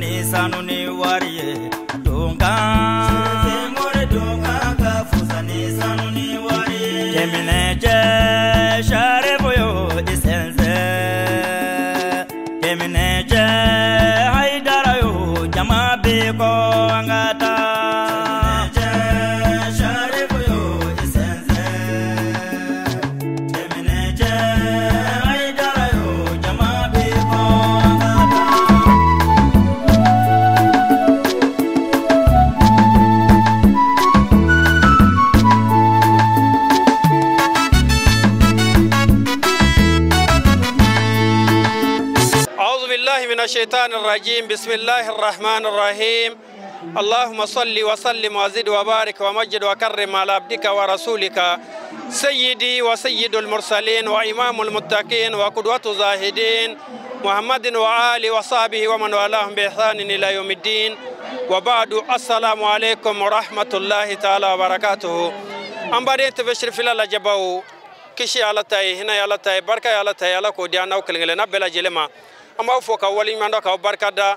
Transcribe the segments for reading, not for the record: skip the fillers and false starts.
ni sanu ni wari ye donkan Serife donkan ka fusa ni sanu ni wari ye Keminɛcɛ Sharifu yo i sɛnsɛn Keminɛcɛ Hayidara yo jama bɛ kɔ an ka taa Keminɛcɛ Sharifu yo i sɛnsɛn Keminɛcɛ Hayidara yo jama bɛ kɔ an ka taa. أعوذ بالله من الشيطان الرجيم. بسم الله الرحمن الرحيم. اللهم صل وسلم وزد وبارك ومجد وكرم على عبدك ورسولك سيدي وسيد المرسلين وإمام المتقين وقدوة الزاهدين محمد وآله وصحبه ومن والاهم بإحسان إلى يوم الدين. وبعد، السلام عليكم ورحمة الله تعالى وبركاته. An baden TV Cherifila lajɛbaw, kisi Ala ta ye, hinɛ Ala ta ye, barika ye Ala ta ye, Ala k'o di an n'aw kelen kelenna bɛɛ lajɛlen ma. An b'aw fo ka waleɲuman dɔn k'aw barika da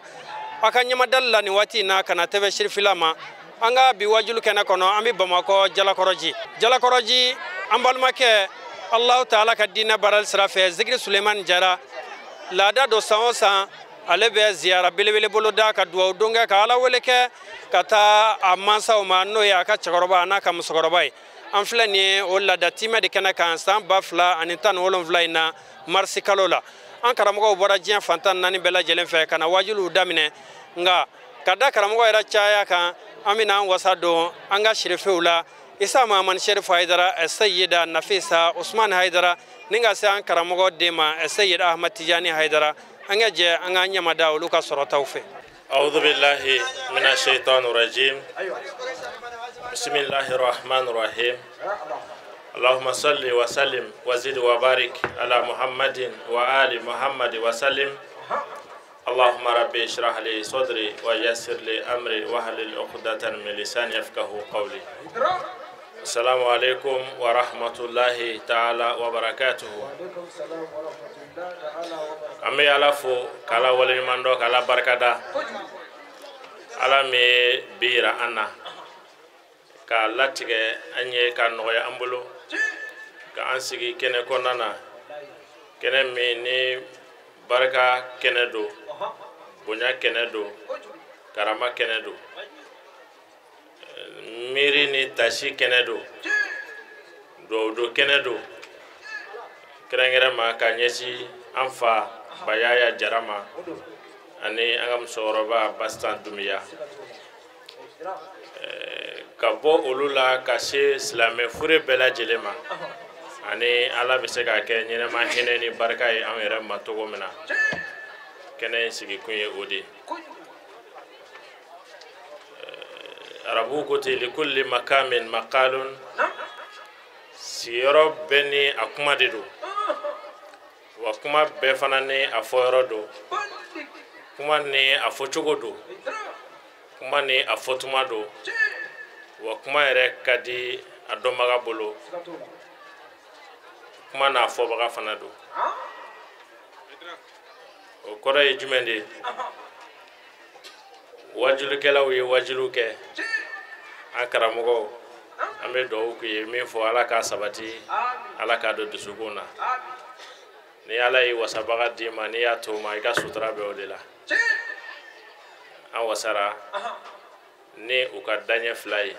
aw ka ɲɛmadali la nin waati in na ka na TV Cherifila ma. An ka bi wajulu kɛnɛ kɔnɔ, an bɛ Bamakɔ Jalakɔrɔji. Jalakɔrɔji, an balimakɛ Alahu taala ka diinɛ baarali sira fɛ, Zikiri Sulemani Jara, laada don san o san ale bɛ ziyara belebele boloda ka duwawu don kɛ ka Ala wele kɛ ka taa a mansaw ma, n'o ye a ka cɛkɔrɔba a n'a ka musokɔrɔba ye. An filɛ nin ye o laada timɛ de kɛnɛ kan san 2017 in na marisi kalo la. An karamɔgɔw bɔra diɲɛ fantan naani bɛɛ lajɛlen fɛ ka na wajuliw daminɛ, nka ka da karamɔgɔ yɛrɛ caya kan, an bɛna an wasa don an ka sirifew la. Isa Mahamani Sherifu Hayidara, Seyida Nafisa Usman Hayidara, ni ka se an karamɔgɔ den ma Seyida Ahmad Tijani Hayidara. An ka jɛ an k'an ɲamada olu ka sɔrɔtaw fɛ. أعوذ بالله من الشيطان الرجيم. بسم الله الرحمن الرحيم. اللهم صل وسلم وزد وبارك على محمد وآل محمد وسلم. اللهم ربي اشرح لي صدري ويسر لي أمري واحلل عقدة من لساني يفقهوا قولي. السلام عليكم ورحمة الله تعالى وبركاته. An bɛ Ala fo k'Ala waleɲuman dɔn k'Ala barikada, Ala min ye bi yira an na k'a latigɛ an ye k'a nɔgɔya an bolo ka an sigi kɛnɛ kɔnɔna na, kɛnɛ min ni barika kɛnɛ don, bonya kɛnɛ don, karama kɛnɛ don, miiri ni tasi kɛnɛ don, duwawu kɛnɛ don, kɛrɛnkɛrɛn ma ka ɲɛsin an fa Bayaya Jara ma ani an ka musokɔrɔba Bastan Dunbiya, ka bɔ olu la ka se silamɛ fure bɛɛ lajɛlen ma, ani Ala bɛ se k'a kɛ ɲɛnɛma hinɛ ni barika ye anw yɛrɛ ma cogo min na. Kɛnɛ in sigikun ye o de ye. Arabuw ko ten, likulli makamin maqalun, sigiyɔrɔ bɛɛ ni a kuma de don, wa kuma bɛɛ fana ni a fɔyɔrɔ don, kuma ni a fɔcogo don, kuma ni a fɔtuma don, wa kuma yɛrɛ ka di a dɔnbaga bolo, kuma n'a fɔbaga fana don. O kɔrɔ ye jumɛn de ye? Wajulikɛlaw ye wajulu kɛ, an karamɔgɔw, an bɛ dugawu k'u ye min fɔ Ala k'a sabati, Ala k'a don dusukun na. Ni Ala ye wasabaga d'i ma, n'i y'a to o ma, i ka sutura bɛ o de la. An wasara ni u ka daɲɛ fila ye,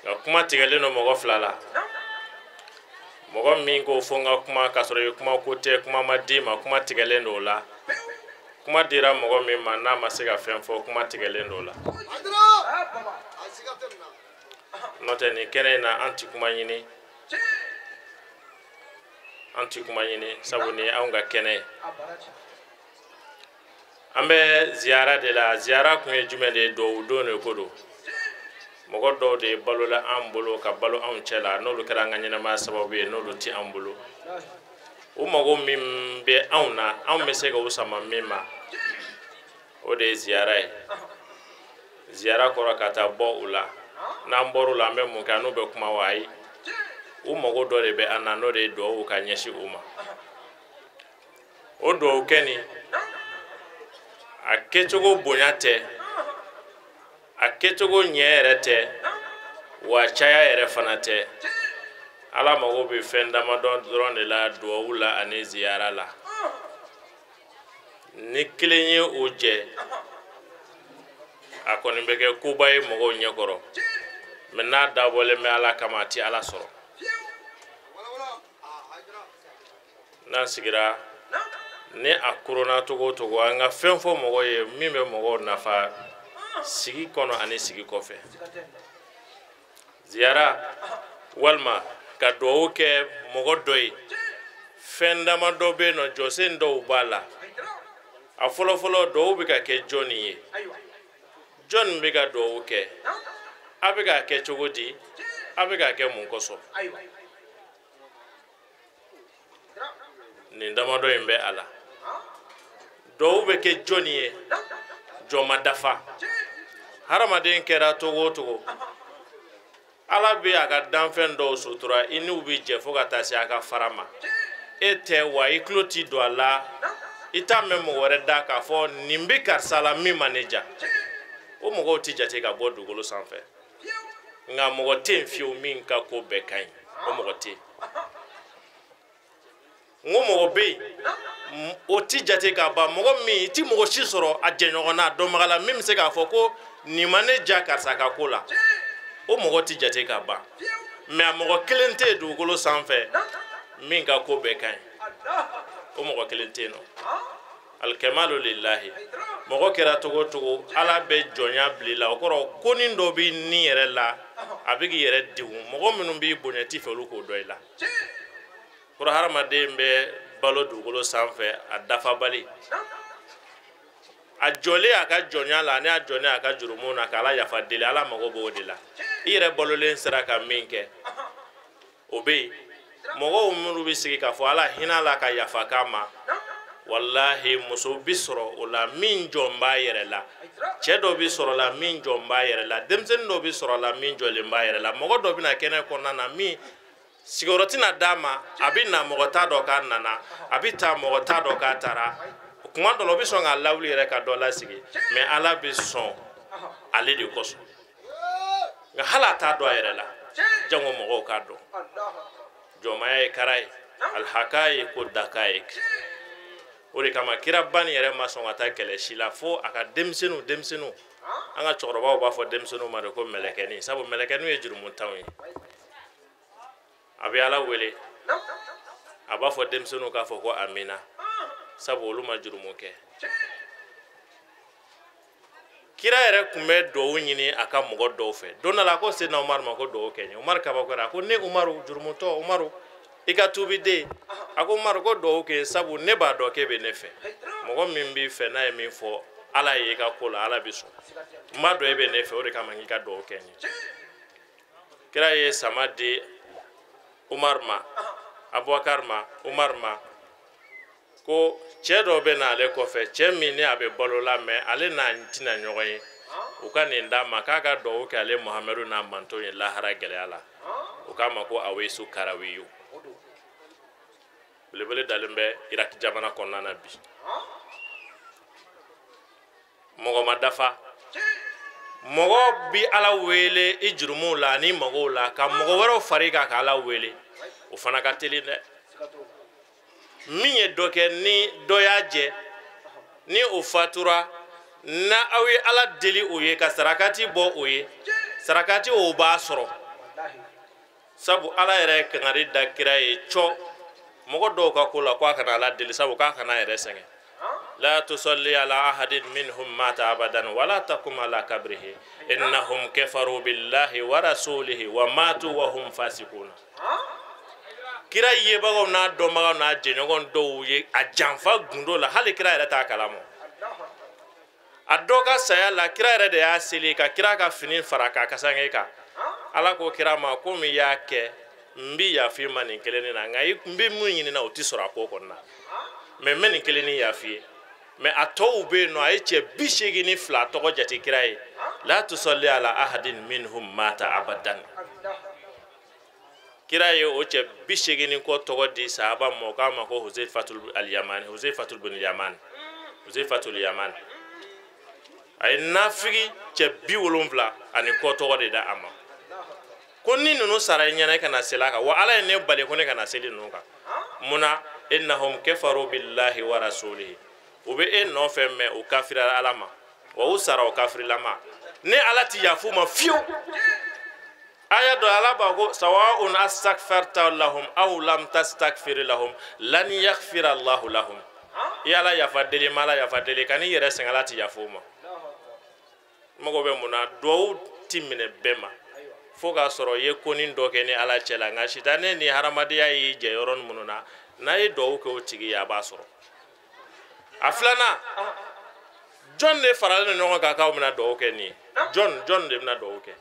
nka kuma tigɛlen don mɔgɔ fila la. Mɔgɔ min ko fo n ka kuma k'a sɔrɔ i kuma ko tɛ, kuma ma d'i ma, kuma tigɛlen don o la. Kuma dira mɔgɔ min ma n'a ma se ka fɛn fɔ, kuma tigɛlen don o la. N'o tɛ nin kɛnɛ in na, an ti kuma ɲini, an ti kuma ɲini, sabu nin ye anw ka kɛnɛ ye. An bɛ ziyara de la. Ziyara kun ye jumɛn de ye? Duwawu don de ko don. Mɔgɔ dɔw de balola an bolo ka balo anw cɛ la, n'olu kɛra an ka ɲɛnamaya sababu ye, n'olu ti an bolo. U mago min bɛ anw na, anw bɛ se ka u sama min ma, o de ye ziyara ye. Ziyara kɔrɔ ka taa bɔ u la. N'an bɔr'u la, an bɛ mun kɛ? N'u bɛ kuma wa? Ayi, u mago dɔ de bɛ an na, n'o de ye duwawu ka ɲɛsin u ma. O duwawu kɛ nin A kɛcogo bonya tɛ, a kɛcogo ɲɛ yɛrɛ tɛ, wa caya yɛrɛ fana tɛ. Ala mago bɛ fɛn damadɔ dɔrɔn de la duwawu la ani ziyara la. Ni kelen ye o jɛ, a kɔni bɛ kɛ koba ye mɔgɔw ɲɛkɔrɔ. Mɛ n'a dabɔlen bɛ Ala kama, a ti Ala sɔrɔ. N'an sigira ni a koronna cogo o cogo, an ka fɛn fɔ mɔgɔw ye min bɛ mɔgɔw nafa sigi kɔnɔ ani sigi kɔfɛ. Ziyara walima ka duwawu kɛ mɔgɔ dɔ ye, fɛn damadɔ bɛ yen nɔ, jɔsen dɔw b'a la. A fɔlɔfɔlɔ, duwawu bɛ ka kɛ jɔnni ye? Jɔnni bɛ ka duwawu kɛ? A bɛ k'a kɛ cogo di? A bɛ k'a kɛ mun kosɔn? Nin damadɔ in bɛ a la. Duwawu bɛ kɛ jɔnni ye? Jɔn ma dafa. Hadamaden kɛra cogo o cogo, Ala bɛ a ka danfɛn dɔw sutura, i n'u bɛ jɛ fo ka taa se a ka fara ma. E tɛ wa i tulo t'i don a la, i t'a mɛn mɔgɔ wɛrɛ da k'a fɔ nin bɛ karisa la min ma ne ja. O mɔgɔw tɛ jate ka bɔ dugukolo sanfɛ. Nka mɔgɔ tɛ yen fiyewu min ka ko bɛɛ ka ɲi, o mɔgɔ tɛ yen. N ko mɔgɔ bɛ yen, o tɛ jate ka ban. Mɔgɔ min i tɛ mɔgɔ si sɔrɔ a jɛɲɔgɔn na, a dɔnbaga la, min bɛ se k'a fɔ ko nin ma ne ja karisa ka ko la, o mɔgɔ tɛ jate ka ban. Mɛ a mɔgɔ kelen tɛ yen dugukolo sanfɛ min ka ko bɛɛ ka ɲi, o mɔgɔ kelen tɛ yen nɔ. Alikamalu lillahi. Mɔgɔ kɛra cogo o cogo, Ala bɛ jɔnya bila i la. O kɔrɔ konin dɔ b'i ni yɛrɛ la, a bɛ k'i yɛrɛ degun. Mɔgɔ minnu b'i bonya t'i fɛ, olu k'o dɔn i la. Kɔrɔ hadamaden bɛ balo dugukolo sanfɛ a dafabali, a jɔlen a ka jɔnya la ani a jɔlen a ka jurumu na, k'Ala yafa deli. Ala mago b'o de la. I yɛrɛ balolen sera ka min kɛ, o bɛ yen. Mɔgɔw minnu bɛ sigi k'a fɔ Ala hinɛ la ka yafa k'a ma, walahi muso bɛ sɔrɔ o la min jɔn b'a yɛrɛ la, cɛ dɔ bɛ sɔrɔ la min jɔn b'a yɛrɛ la, denmisɛnnin dɔ bɛ sɔrɔ la min jɔlen b'a yɛrɛ la. Mɔgɔ dɔ bɛ na kɛnɛ kɔnɔna na min sigiyɔrɔ tɛna d'a ma, a bɛ na mɔgɔ t'a dɔn k'a nana, a bɛ taa mɔgɔ t'a dɔn k'a taara. Kuma dɔ la o bɛ sɔn k'a lawuli yɛrɛ ka dɔ lasigi, mɛ Ala bɛ sɔn ale de kosɔn. Nka hali a t'a dɔn a yɛrɛ la, jango mɔgɔw k'a dɔn. Jɔnmaya ye kara ye, alihaka ye ko daka ye. O de kama kiraba nin yɛrɛ ma sɔn ka taa kɛlɛ si la fo a ka denmisɛnninw. An ka cɛkɔrɔbaw b'a fɔ denmisɛnninw ma de ko mɛlɛkɛnin, sabu mɛlɛkɛninw ye jurumuntanw ye. A bɛ Ala wele, a b'a fɔ denmisɛnninw k'a fɔ ko amina, sabu olu ma jurumu kɛ. Kira yɛrɛ tun bɛ duwawu ɲini a ka mɔgɔ dɔw fɛ. Don dɔ la a ko Seydina Umaru ma ko duwawu kɛ n ye. Umaru kabakoyara, a ko ne Umaru jurumutɔ, Umaru i ka tuubi den. A ko Umaru ko duwawu kɛ, sabu ne b'a dɔn k'e bɛ ne fɛ. Mɔgɔ min b'i fɛ n'a ye min fɔ Ala ye i ka ko la, Ala bɛ sɔn. N b'a dɔn e bɛ ne fɛ, o de kama n k'i ka duwawu kɛ n ye. Kira ye sama di Umaru ma, Abubakar ma, Umaru ma, ko cɛ dɔ bɛ na ale kɔfɛ, cɛ min ni a bɛ balo la, mɛ ale n'a tɛna ɲɔgɔn ye. U ka nin d'a ma k'a ka duwawu kɛ ale Muhamadu n'a manton ye lahara gɛlɛya la. U k'a ma ko Awesu Karawiyu. Belebele dalen bɛ Iraki jamana kɔnɔna na bi. Mɔgɔ ma dafa. Mɔgɔ bi Ala wele i jurumuw la ani magow la, ka mɔgɔ wɛrɛw fari kan ka Ala wele, o fana ka teli dɛ. Min ye dɔ kɛ ni dɔ y'a jɛ, ni o fatura, na aw ye Ala deli o ye ka sarakati bɔ o ye, sarakati o b'a sɔrɔ. Sabu Ala yɛrɛ ye kangari da kira ye cɔ mɔgɔ dɔw ka ko la ko a kana Ala deli, sabu k'a kana yɛrɛ sɛgɛn. La tusalli ala ahadin minhum mata abadan wala taqum ala kabrihi innahum kafaru billahi wa rasulihi wa matu wa hum fasiquna. Kira yebagaw n'a dɔnbagaw n'a jɛɲɔgɔn dɔw ye a janfa gundo la, hali kira yɛrɛ t'a kalama. A dɔ ka saya la, kira yɛrɛ de y'a seli ka kira ka fini fara k'a kasange kan. Ala ko kira ma ko min y'a kɛ, n bi yafa i ma nin kelennin na, nka n bɛ mun ɲini na o tɛ sɔrɔ a ko kɔnɔna. Mɛ n bɛ nin kelennin yafa i ye. Mɛ a tɔw bɛ yen nɔ, a ye cɛ 82 tɔgɔ jate kira ye. La tusalli ala ahadin minhum mata abadan. Kira ye o cɛ 80 kɔ tɔgɔ di sahaba ma, o k'a ma ko Huzaifatul al-Yamani, Huzaifatul bin Yamani, Huzaifatul Yamani. A ye nafigi cɛ 70 ani kɔ tɔgɔ de da a ma ko ni ninnu sara i ɲɛna i kana seli a kan wa ala ye ne bali ko ne kana seli ninnu kan munna innahum kafaru billahi wa rasulihi u bɛ e nɔfɛ mɛ u kafirila ala ma wa u sara o kafirilama ne ala ti yafu ma fiyewu aya dɔ ala b'a ko sawaun astakfarta lahum aw lam tastakfir lahum lan yaghfira allahu lahum i ala yafa deli ma ala yafa deli kan'i yɛrɛ sɛgɛn ala ti yafu ma n mago bɛ mun na duwawu ti minɛ bɛɛ ma fo k'a sɔrɔ i ye konin dɔ kɛ ni ala cɛ la nka sitanɛ ni hadamadenya y'i jɛ yɔrɔ minnu na n'a ye duwawu kɛ o tigi ye a b'a sɔrɔ a filanan jɔn de faralen don ɲɔgɔn kan k'aw bɛna duwawu kɛ nin ye jɔn de bɛna duwawu kɛ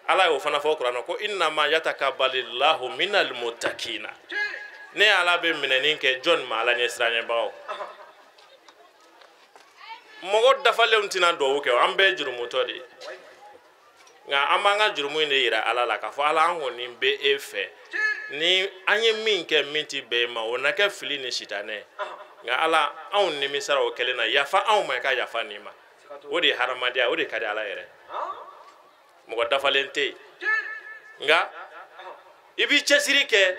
ala y'o fana fɔ kuranɛ ko innama yatakabalillahu minal muttaqina ne ala bɛ minɛni kɛ jɔn ma ala ɲɛsiranɲɛbagaw mɔgɔ dafalenw tɛna duwawu kɛ an bɛɛ ye jurumutɔ de ye nka an b'an ka jurumu in de yira ala la k'a fɔ ala an kɔni bɛ e fɛ ni an ye min kɛ min ti bɛn e ma o na kɛ fili ni sitanɛ nka ala anw nimisara o kɛlen na yafa anw ma i ka yafa nin ma o de ye hadamadenya o de ka di ala yɛrɛ mɔgɔ dafalen tɛ yen nka i b'i cɛsiri kɛ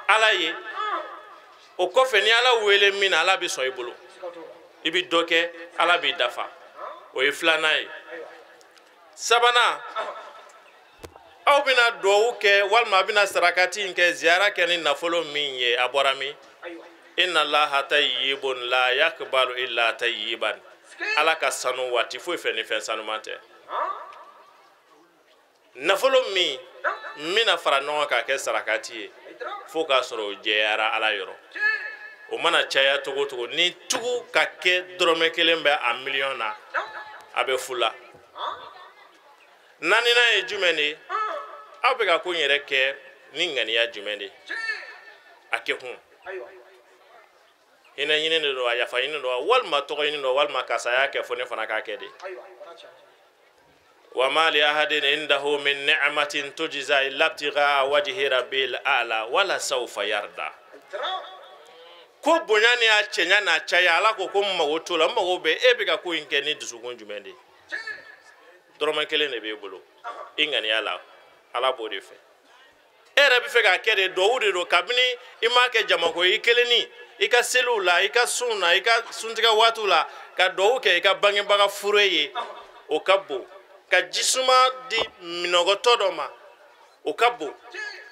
ala ye o kɔfɛ ni ala wele min na ala bɛ sɔn i bolo i bɛ dɔ kɛ ala b'i dafa o ye filanan ye sabanan aw bɛna duwawu kɛ walima a bɛna sarakati in kɛ ziyara kɛ ni nafolo min ye a bɔra min inna allaha tayyibun la yakbalu illa tayyiban ala ka sanu waati foyi fɛ ni fɛn sanuman tɛ nafolo min bɛna fara ɲɔgɔn kan k'a kɛ sarakati ye fo k'a sɔrɔ o jɛyara ala yɔrɔ o mana caya cogo o cogo ni tugu ka kɛ dɔrɔmɛ kelen bɛ a miliyɔn na a bɛ fu la naaninan ye jumɛn de ye aw bɛ ka ko in yɛrɛ kɛ ni ŋaniya jumɛn de ye a kɛkun hinɛ ɲini de don a yafa ɲini don walima tɔgɔ ɲini don walima karisa y'a kɛ fo ne fana k'a kɛ de wa ma li ahadin indahu min ni'matin tujza illa ibtigha'a wajhi rabbil a'la wala sawfa yarda ko bonya ni a cɛɲa n'a caya ala ko ko n mago t'o la n mago bɛ e bɛ ka ko in kɛ ni dusukun jumɛn de ye dɔrɔmɛ kelen de b'e bolo i ŋaniya la ala b'o de fɛ e yɛrɛ bɛ fɛ k'a kɛ de duwawu de don kabini i m'a kɛ jamako ye i kelen ni i ka seliw la i ka sunw na i ka suntigɛ waatiw la ka duwawu kɛ i ka bangebaga fure ye o ka bon ka jisuma di minɔgɔtɔ dɔ ma o ka bon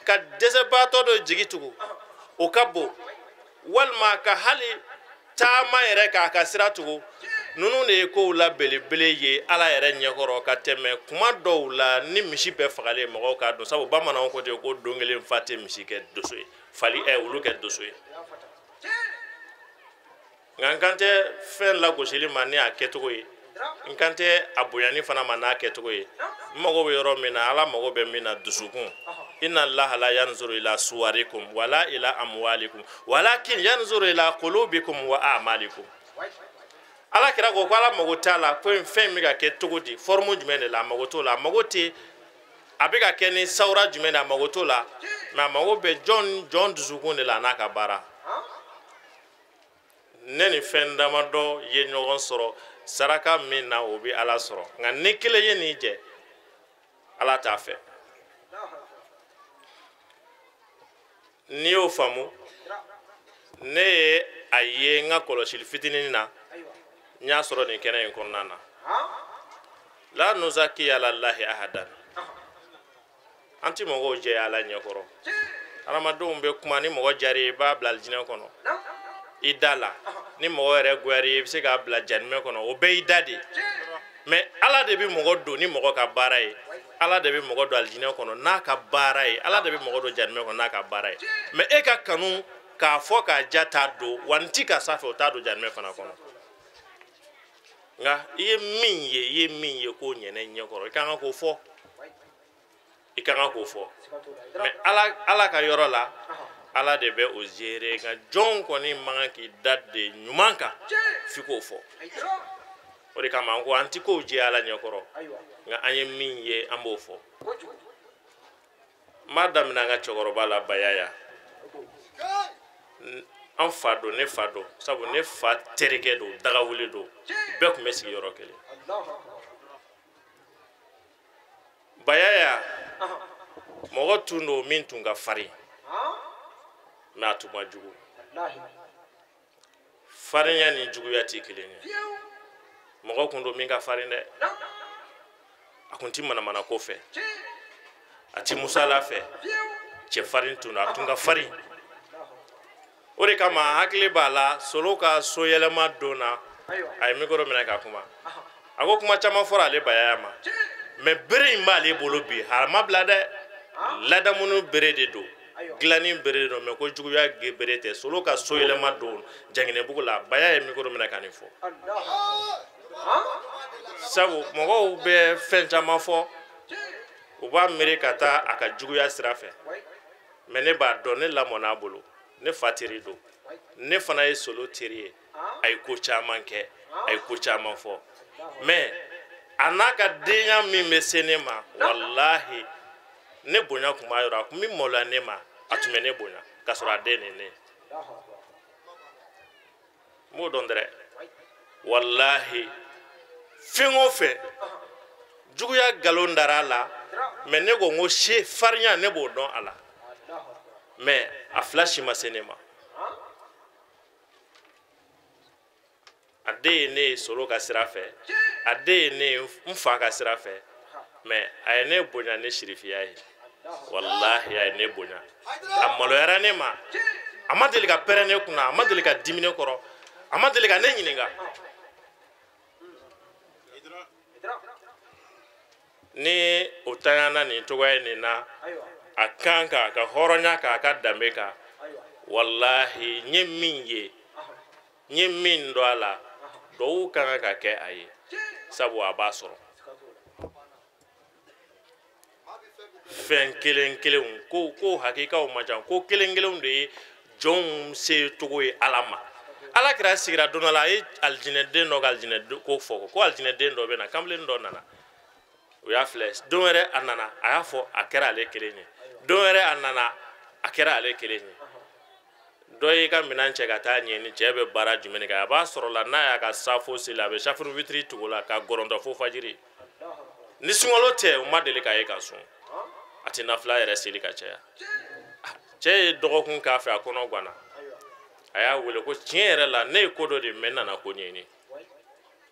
ka dɛsɛbaatɔ dɔ jigi tugu o ka bon walima ka hali taama yɛrɛ k'a ka sira tugu ninnu de ye kow la belebele ye ala yɛrɛ ɲɛkɔrɔ ka tɛmɛ kuma dɔw la ni misi bɛɛ fagalen mɔgɔw k'a dun sabu bamananw ko ten ko don kelen fa tɛ misi kɛ doso ye fali wulu kɛ doso ye nka n kan tɛ fɛn lagosili ma ni a kɛcogo ye n kan tɛ a bonyani fana ma n'a kɛcogo ye n mago bɛ yɔrɔ min na ala mago bɛ min na dusukun inna allaha la yanzuru ila suwarikum wala ila amwalikum walakin yanzuru ila qulubikum wa a'malikum ala kira ko ko ala mago t'a la ko fɛn bɛ ka kɛ cogo di forme jumɛn de la a mago t'o la a mago tɛ a bɛ ka kɛ ni sawura jumɛn de a mago t'o la mais a mago bɛ jɔn dusukun de la a n'a ka baara ne ni fɛn damadɔ ye ɲɔgɔn sɔrɔ saraka min na o bɛ ala sɔrɔ nka ni kelen ye nin jɛ ala t'a fɛ n'i y'o faamu ne ye a ye n ka kɔlɔsili fitinin na n y'a sɔrɔ nin kɛnɛ in kɔnɔna na la nuzaki ala lahi ahadan an ti mɔgɔw jɛ ala ɲɛkɔrɔ hadamadenw bɛ kuma ni mɔgɔ diyara i ye i b'a bila alijinɛ kɔnɔ i da la ni mɔgɔ yɛrɛ goyara i ye i bɛ se k'a bila jahanamɛ kɔnɔ o bɛɛ y'i da de mais ala de bɛ mɔgɔ don ni mɔgɔ ka baara ye ala de bɛ mɔgɔ don alijinɛ kɔnɔ n'a ka baara ye ala de bɛ mɔgɔ don jahanamɛ kɔnɔ n'a ka baara ye mais e ka kanu k'a fɔ k'a ja t'a don wa n ti karisa fɛ o t'a don jahanamɛ fana kɔnɔ nka i ye min ye i ye min ye k'o ɲɛnɛ ɲɛkɔrɔ i ka kan k'o fɔ i ka kan k'o fɔ mais ala ka yɔrɔ la ala de bɛ o gérer nka jɔn kɔni man kan k'i da de ɲuman kan f'i k'o fɔ o de kama an ko an ti kow jɛ ala ɲɛkɔrɔ nka an ye min ye an b'o fɔ n b'a daminɛ an ka cɛkɔrɔba la Bayaya an fa don ne fa don sabu ne fa terikɛ don dagawuli don bɛɛ tun bɛ sigi yɔrɔ kelen Bayaya mɔgɔ tun don min tun ka farin, mɛ a tun ma jugu. Farinya ni juguya tɛ kelen ye. Mɔgɔ kun don min ka farin dɛ, a kun ti manamana ko fɛ, a ti musala fɛ, cɛ farin tun don, a tun ka farin. O de kama hakili b'a la Solo ka soyɛlɛma don na, a ye mikoro minɛ ka kuma. A ko kuma caman fɔra ale Bayaya ma, mɛ bere in b'ale bolo bi, a ma bila dɛ. Ladamunu bere de don, dilanni bere de don, mɛ ko juguya bere tɛ. Solo ka soyɛlɛma don Janginɛbugu la, Baya ye mikoro minɛ ka nin fɔ. Sabu mɔgɔw bɛ fɛn caman fɔ, u b'a miiri ka taa a ka juguya sira fɛ, mɛ ne b'a dɔn, ne lamɔn'a bolo, ne fa teri don, ne fana ye Solo teri ye. A ye ko caman kɛ, a ye ko caman fɔ, mɛ a n'a ka denya min bɛ se ne ma, walahi ne bonya tun b'a yɔrɔ, a tun bɛ maloya ne ma, a tun bɛ ne bonya k'a sɔrɔ a den de ne. N b'o dɔn dɛrɛ. Walahi fɛn o fɛn juguya nkalon dara a la, mɛ ne ko n ko se farinya ne b'o dɔn a la, mɛ a fila si ma se ne ma. A den ye ne ye Solo ka sira fɛ, a den ye ne ye n fa ka sira fɛ, mɛ a ye ne bonya ni sirifiya ye. Walahi a ye ne bonya, a maloyara ne ma, a ma deli ka pɛrɛn ne kunna, a ma deli ka dimi ne kɔrɔ, a ma deli ka ne ɲininka. Ni o tanyana nin cogoya in na, a kan k'a ka hɔrɔnya k'a ka danbe kan. Walahi n ye min ye, n ye min dɔn a la, dɔw ka kan ka kɛ a ye, sabu a b'a sɔrɔ. Fɛn kelen kelenw ko hakikaw man ca, ko kelen kelenw de ye jɔnw se cogo ye Ala ma. Ala kɛra sigira don dɔ la, a ye alijinɛden dɔ ka alijinɛ ko fɔ, ko alijinɛden dɔ bɛ na, kamalen dɔ nana, o y'a filɛ. Don wɛrɛ a nana, a y'a fɔ, a kɛra ale kelen ye. Don wɛrɛ a nana, a kɛra ale kelen ye. Dɔ y'i ka minɛn cɛ ka taa ɲɛ ni cɛ bɛ baara jumɛn kɛ, a b'a sɔrɔ la n'a y'a ka safo seli, a bɛ safuru witiri tugu la ka gɔrɔntɔ fo fajiri. Ni sunkalo tɛ, o ma deli k'a ye ka sun, a tɛ nafila yɛrɛ seli ka caya. Cɛ ye dɔgɔkun k'a fɛ, a kɔnɔ ganna, a y'a wele ko tiɲɛ yɛrɛ la ne ye ko dɔ de mɛn, n nana ko ɲɛɲini,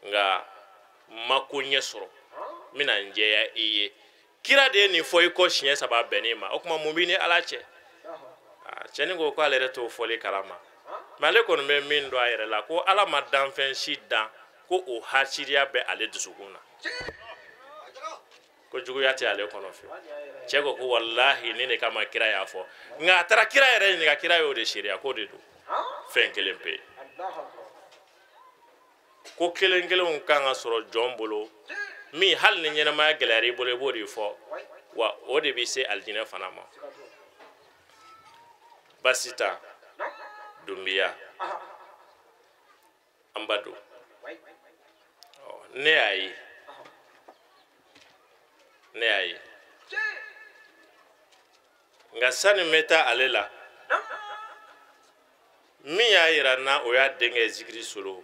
nka n ma ko ɲɛ sɔrɔ, n bɛna n jɛya i ye. Kira de ye nin fɔ i kɔ siɲɛ 3 bɛnn'i ma, o tuma mun b'i ni Ala cɛ? Cɛnin ko k'ale yɛrɛ t'o fɔli kalama, mɛ ale kɔni bɛ min dɔn a yɛrɛ la, ko Ala ma danfɛn si dan ko o hasiriya bɛ ale dusukun na, ko juguya tɛ ale kɔnɔ fiyewu. Cɛ ko ko walahi ni ne kama kira y'a fɔ, nka a taara kira yɛrɛ ɲininka, kira y'o de seereya k'o de don. Fɛn kelen pe, ko kelen kelenw kan ka sɔrɔ jɔn bolo min hali ni ɲɛnamaya gɛlɛyara i bolo, i b'o de fɔ, wa o de bɛ se alijinɛ fana ma. Basita Dunbiya, an ba don, ne y'a ye, ne y'a ye, nka sani n bɛ taa ale la, min y'a yira n na, o y'a denkɛ Zikiri Solo.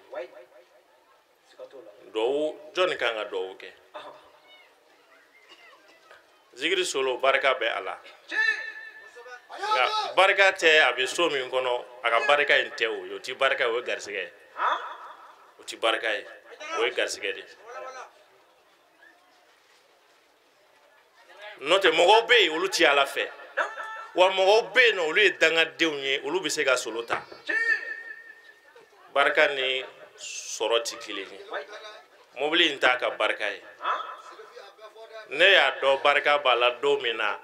Duwawu jɔnni kan ka duwawu kɛ? Zikiri Solo barika bɛ a la, nka barika tɛ a bɛ so min kɔnɔ, a ka barika in tɛ o ye, o ti barika ye, o ye garisɛgɛ ye, o ti barika ye, o ye garisɛgɛ de ye. N'o tɛ mɔgɔw bɛ yen olu ti Ala fɛ, wa mɔgɔw bɛ yen nɔ olu ye dangadenw ye, olu bɛ se ka Solo ta. Barika ni sɔrɔ ti kelen ye. Mobili in t'a ka barika ye. Ne y'a dɔn barika b'a la don min na,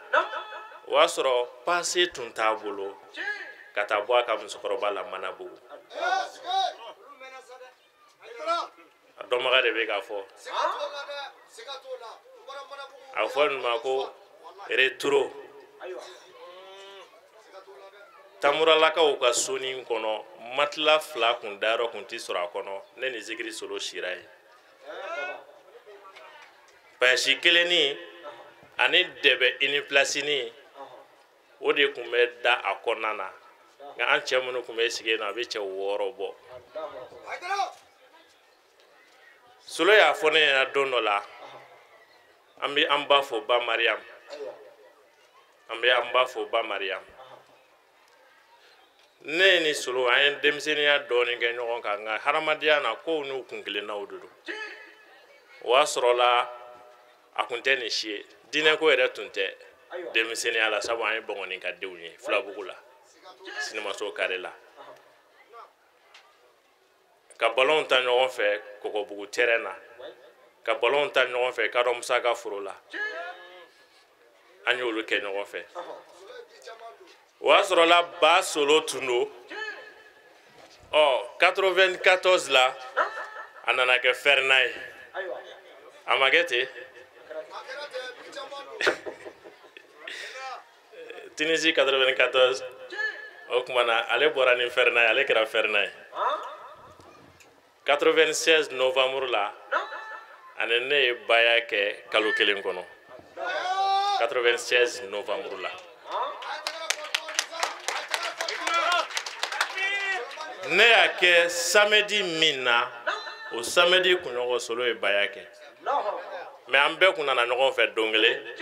o y'a sɔrɔ pase tun t'a bolo ka taa bɔ a ka musokɔrɔba la Manabugu. A dɔnbaga de bɛ k'a fɔ, a fɔ nin ma ko retro. Tamuralakaw ka sonin kɔnɔ, matila 2 kun dayɔrɔ kun ti sɔrɔ a kɔnɔ, ne ni Zikiri Solo sira ye. Payasi kelenni ani dɛbɛ inipilasini, o de tun bɛ da a kɔnɔna na, nka an cɛ minnu tun bɛ sigi yen nɔ, a bɛ cɛ 6 bɔ. Solo y'a fɔ ne ɲɛna don dɔ la, an bɛ an ba fo ba Mariam, an bɛ an ba fo ba Mariam. Ne ni Solo an ye denmisɛnninya dɔɔnin kɛ ɲɔgɔn kan, nka hadamadenya na kow n'u kun kelennaw de don. O y'a sɔrɔ la a kun tɛ nin si ye, diinɛko yɛrɛ tun tɛ denmisɛnninya la, sabu an ye Bɔngɔni ka denw ye Filabugu la, Sinimaso kare la, ka balonw ta ɲɔgɔn fɛ Kɔkɔbugu terrain na, ka balonw ta ɲɔgɔn fɛ Kadɔ Musa ka foro la, an y'olu kɛ ɲɔgɔn fɛ. O y'a sɔrɔ la ba Solo tun don. Ɔ 94 la a nana kɛ Fɛrɛna ye, a ma kɛ ten. Tunisie 94 o tuma na ale bɔra ni Fɛrɛna ye, ale kɛra Fɛrɛna ye. 96 novembre la ani ne ye baya kɛ kalo kelen kɔnɔ, 96 novembre la. Ne y'a kɛ samedi min na, o samedi kunɲɔgɔn Solo ye baya kɛ. Mais an bɛɛ kun nana ɲɔgɔn fɛ don kelen,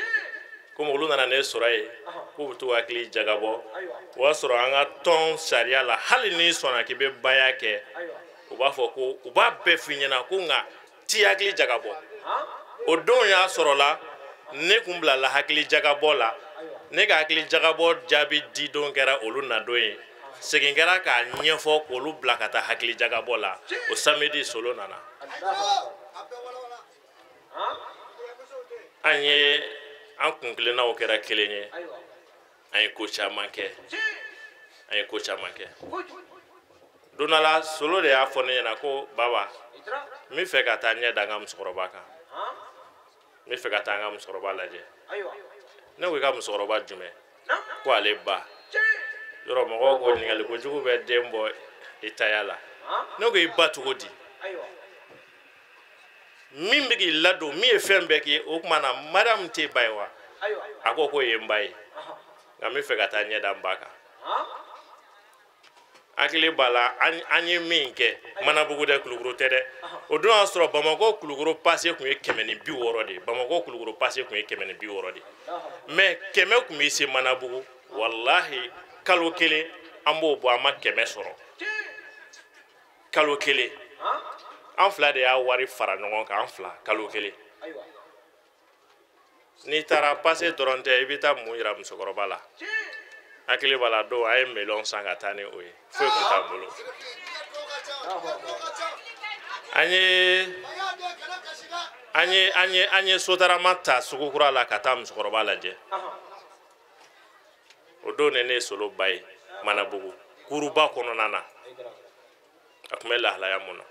komi olu nana ne sɔrɔ yen k'u bɛ t'u hakili jagabɔ. O y'a sɔrɔ an ka tɔn sariya la, hali n'i sɔnna k'i bɛ baya kɛ, u b'a fɔ ko u b'a bɛɛ f'i ɲɛna ko nka t'i hakili jagabɔ. O don y'a sɔrɔ la ne kun bilala hakili jagabɔ la, ne ka hakili jagabɔ jaabi di don kɛra olu nadon ye. Segin kɛra k'a ɲɛfɔ k'olu bila ka taa hakili jagabɔ la. O samedi Solo nana, an ye an kun kelennaw kɛra kelen ye, an ye ko caman kɛ, an ye ko caman kɛ. Don dɔ la Solo de y'a fɔ ne ɲɛna ko baba, n bɛ fɛ ka taa ɲɛ da n ka musokɔrɔba kan, n bɛ fɛ ka taa n ka musokɔrɔba lajɛ. Ne ko i ka musokɔrɔba jumɛn? Ko ale ba. Yɔrɔ mɔgɔw ko ɲininkali kojugu bɛ den bɔ i taya la. Ne ko i ba cogo di? Min bɛ k'i ladon, min ye fɛn bɛɛ k'i ye, o tuma na Mariam t'e ba ye wa? A ko k'o ye n ba ye, nka n bɛ fɛ ka taa ɲɛ da n ba kan. Hakili b'a la an ye min kɛ Manabugu dɛ, Kulukoro tɛ dɛ. O don y'a sɔrɔ Bamakɔ Kulukoro pase tun ye 160 de ye, Bamakɔ Kulukoro pase tun ye 160 de ye. Mais 100 tun bɛ se Manabugu, walahi kalo kelen an b'o bɔ, an ma 100 sɔrɔ. Kalo kelen an fila de y'a wari fara ɲɔgɔn kan, an fila kalo kelen. N'i taara pase dɔrɔn tɛ, i bɛ taa mun yira musokɔrɔba la? Hakili b'a la don a ye melon san ka taa ni o ye, foyi tun t'an bolo. An ye sotarama ta sugu kura la ka taa musokɔrɔba lajɛ. O don de ne ye Solo ba ye Manabugu kuruba kɔnɔna na, a tun bɛ lahalaya mun na.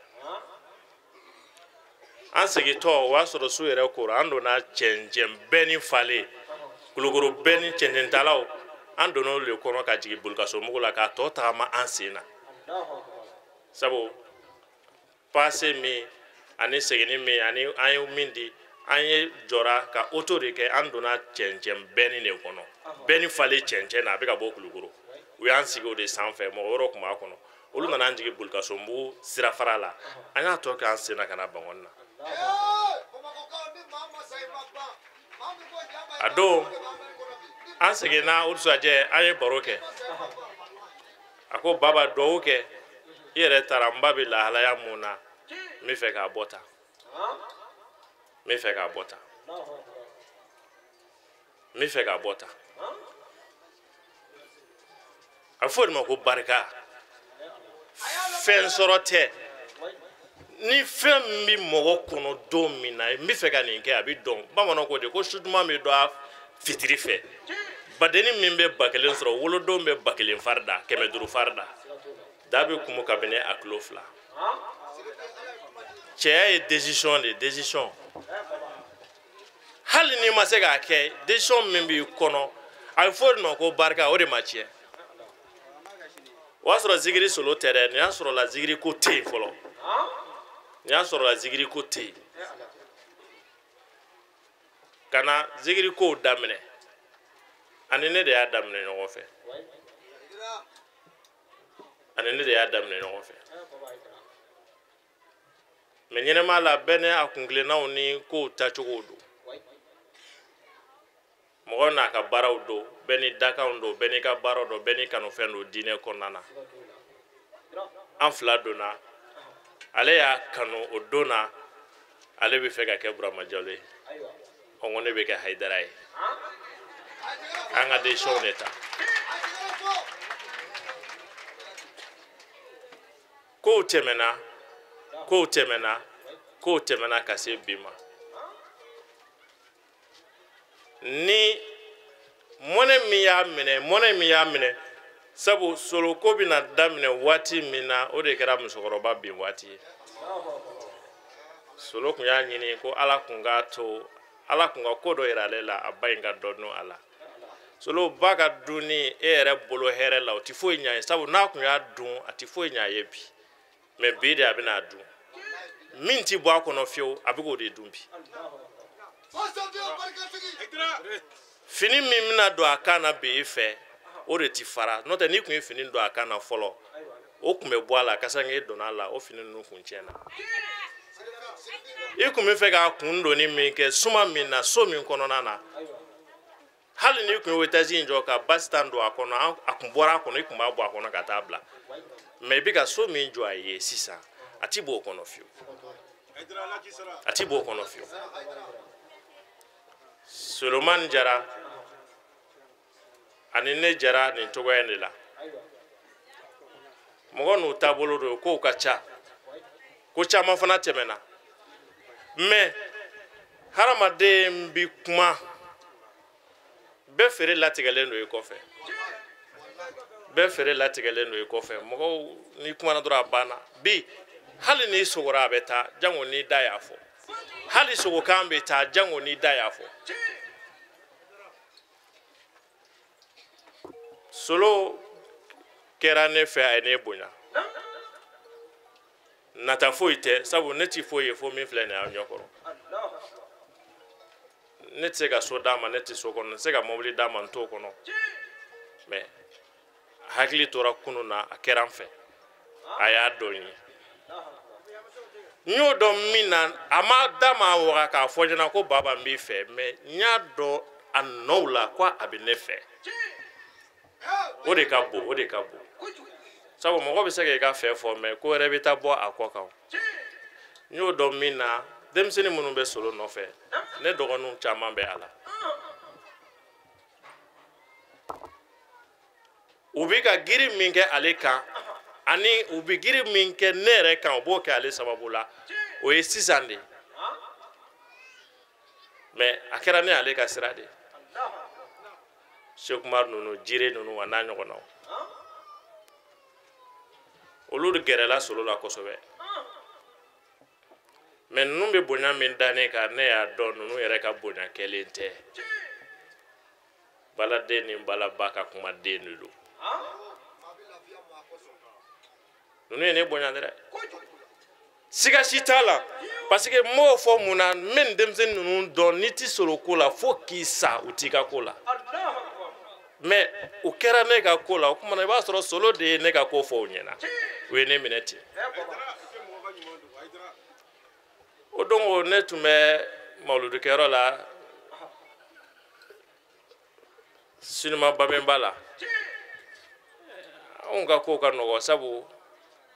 An segintɔ o y'a sɔrɔ su yɛrɛ kora, an donna cɛncɛn bɛɛ ni falen, Kulukoro bɛɛ ni cɛncɛntalaw, an donna olu de kɔnɔ ka jigin Bolikasomugu la k'a tɔ tagama an sen na. Sabu pase min ani seginni min ani an ye min di, an ye jɔra ka oto de kɛ, an donna cɛncɛn bɛɛ ni de kɔnɔ, bɛɛ ni falen cɛncɛn na, a bɛ ka bɔ Kulukoro. U y'an sigi o de sanfɛ, mɔgɔ wɛrɛw tun b'a kɔnɔ. Olu nana an jigin Bolikasomugu sirafara la, an y'a tɔ kɛ an sen na ka na Bankɔni na. A don an seginna o dugusajɛ, an ye baro kɛ. A ko baba duwawu kɛ, i yɛrɛ taara n ba bɛ lahalaya mun na, n bɛ fɛ k'a bɔ tan, n bɛ fɛ k'a bɔ tan, n bɛ fɛ k'a bɔ tan. A bɛ fɔ o de ma ko barika. Fɛn sɔrɔ tɛ. Ni fɛn min bɛ mɔgɔ kɔnɔ don min na, n bɛ fɛ ka nin kɛ, a bɛ dɔn. Bamananw ko de ko su duman bɛ dɔn a fitiri fɛ. Badenni min bɛ 1000 sɔrɔ, wolodon bɛ 1000 fari da, 500 fari da. Da bɛ kumu kabini a tulo fila. Cɛya ye décision de ye, décision. Hali n'i ma se k'a kɛ, décision min b'i kɔnɔ, a bɛ fɔ o de ma ko barika, o de ma tiɲɛ. O y'a sɔrɔ zikiri Solo tɛ dɛ, nin y'a sɔrɔ la zikiri ko tɛ yen fɔlɔ. Nin y'a sɔrɔ la zikiri ko tɛ yen. Ka na zikiri kow daminɛ, ani ne de y'a daminɛ ɲɔgɔn fɛ. Ani ne de y'a daminɛ ɲɔgɔn fɛ. Mais ɲɛnɛmaya la bɛɛ ni a kunkilennaw ni kow taacogow don. Mɔgɔ n'a ka baaraw don, bɛɛ ni dakanw don, bɛɛ n'i ka baaraw don, bɛɛ n'i kanufɛn don diinɛ kɔnɔna na. An fila donna, ale y'a kanu o don na, ale bɛ fɛ ka kɛ Burama Jalo ye. Ɔ n ko ne bɛ kɛ Hayidara ye. An ka décision de ta. Kow tɛmɛna, kow tɛmɛna, kow tɛmɛna ka se bi ma. Ni mɔnɛ min y'a minɛ, mɔnɛ min y'a minɛ, sabu soloko bɛna daminɛ waati min na, o de kɛra musokɔrɔba bin waati ye. Solo kun y'a ɲini ko Ala kun k'a to, Ala kun ka ko dɔ yira ale la, a ba in ka dɔ dun a la. Solo ba ka dunni e yɛrɛ bolo hɛrɛ la, o ti foyi ɲa ye, sabu n'a kun y'a dun, a ti foyi ɲa ye bi. Mais bi de a bɛna a dun. Min ti bɔ a kɔnɔ fiyewu, a bɛ k'o de dun bi. Fini min bɛna don a kan na bi i fɛ, o de ti fara. N'o tɛ n'i kun ye fini don a kan na fɔlɔ, o kun bɛ bɔ a la, kasange donna a la, o fini ninnu kun tiɲɛna. I kun bɛ fɛ k'a kun donni min kɛ suma min na, so min kɔnɔna na, hali n'i kun ye étage in jɔ ka basi tan don a kɔnɔ, a kun bɔra a kɔnɔ, i kun b'a bɔ a kɔnɔ ka taa bila. Mais i bɛ ka so min jɔ a ye sisan, a ti bɔ o kɔnɔ fiyewu. A ti bɔ o kɔnɔ fiyewu. Solomani Jara ani ne Jara nin cogoya in de la. Mɔgɔ n'u taabolo don, kow ka ca, ko caman fana tɛmɛna. Mais hadamaden bi kuma, bɛɛ feere latigɛlen don i kɔfɛ. Bɛɛ feere latigɛlen don i kɔfɛ. Mɔgɔw n'i kumana dɔrɔn a banna. Bi hali n'i sogora a bɛ taa, jango n'i da y'a fɔ. Hali sogokan bɛ taa, jango n'i da y'a fɔ. Solo kɛra ne fɛ, a ye ne bonya. Nata foyi tɛ, sabu ne ti foyi ye fo min filɛ nin ye aw ɲɛkɔrɔ. Ne tɛ se ka so d'a ma, ne tɛ so kɔnɔ, n tɛ se ka mobili d'a ma, n t'o kɔnɔ. Mais hakili tora kunun na, a kɛra n fɛ, a y'a dɔn n ye. N y'o dɔn min na, a ma da ma waga k'a fɔ n ɲɛna ko baba n b'i fɛ, mais n y'a dɔn a nɔw la ko a bɛ ne fɛ. O de ka bon, o de ka bon. Sabu mɔgɔ bɛ se k'i ka fɛ fɔ, mais ko wɛrɛ bɛ taa bɔ a kɔ kan. N y'o dɔn min na, denmisɛnnin minnu bɛ solo nɔfɛ, ne dɔgɔninw caman bɛ a la. U bɛ ka girin min kɛ ale kan, ani u bɛ girin min kɛ ne yɛrɛ kan, u b'o kɛ ale sababu la. O ye sisan de ye. Mais a kɛra ne ale ka sira de ye. Seku Umaru ninnu, Jire ninnu, a n'a ɲɔgɔnnaw, olu de gɛrɛla solo la kosɛbɛ. Mais ninnu bɛ bonya min da ne kan, ne y'a dɔn ninnu yɛrɛ ka bonya kɛlen tɛ. Baladen ni balaba ka kuma den de don. Ninnu ye ne bonya dɛ. Siga si t'a la, parce que n b'o fɔ mun na, n bɛ nin denmisɛnnin ninnu dɔn, n'i ti sɔrɔ ko la fo k'i sa, u t'i ka ko la. Mais o kɛra ne ka ko la, o tuma na i b'a sɔrɔ solo de ye ne ka ko fɔ u ɲɛna, u ye ne minɛ ten. O don ne tun bɛ mawuludukɛyɔrɔ la, sinima Babenba la. Anw ka kow ka nɔgɔ, sabu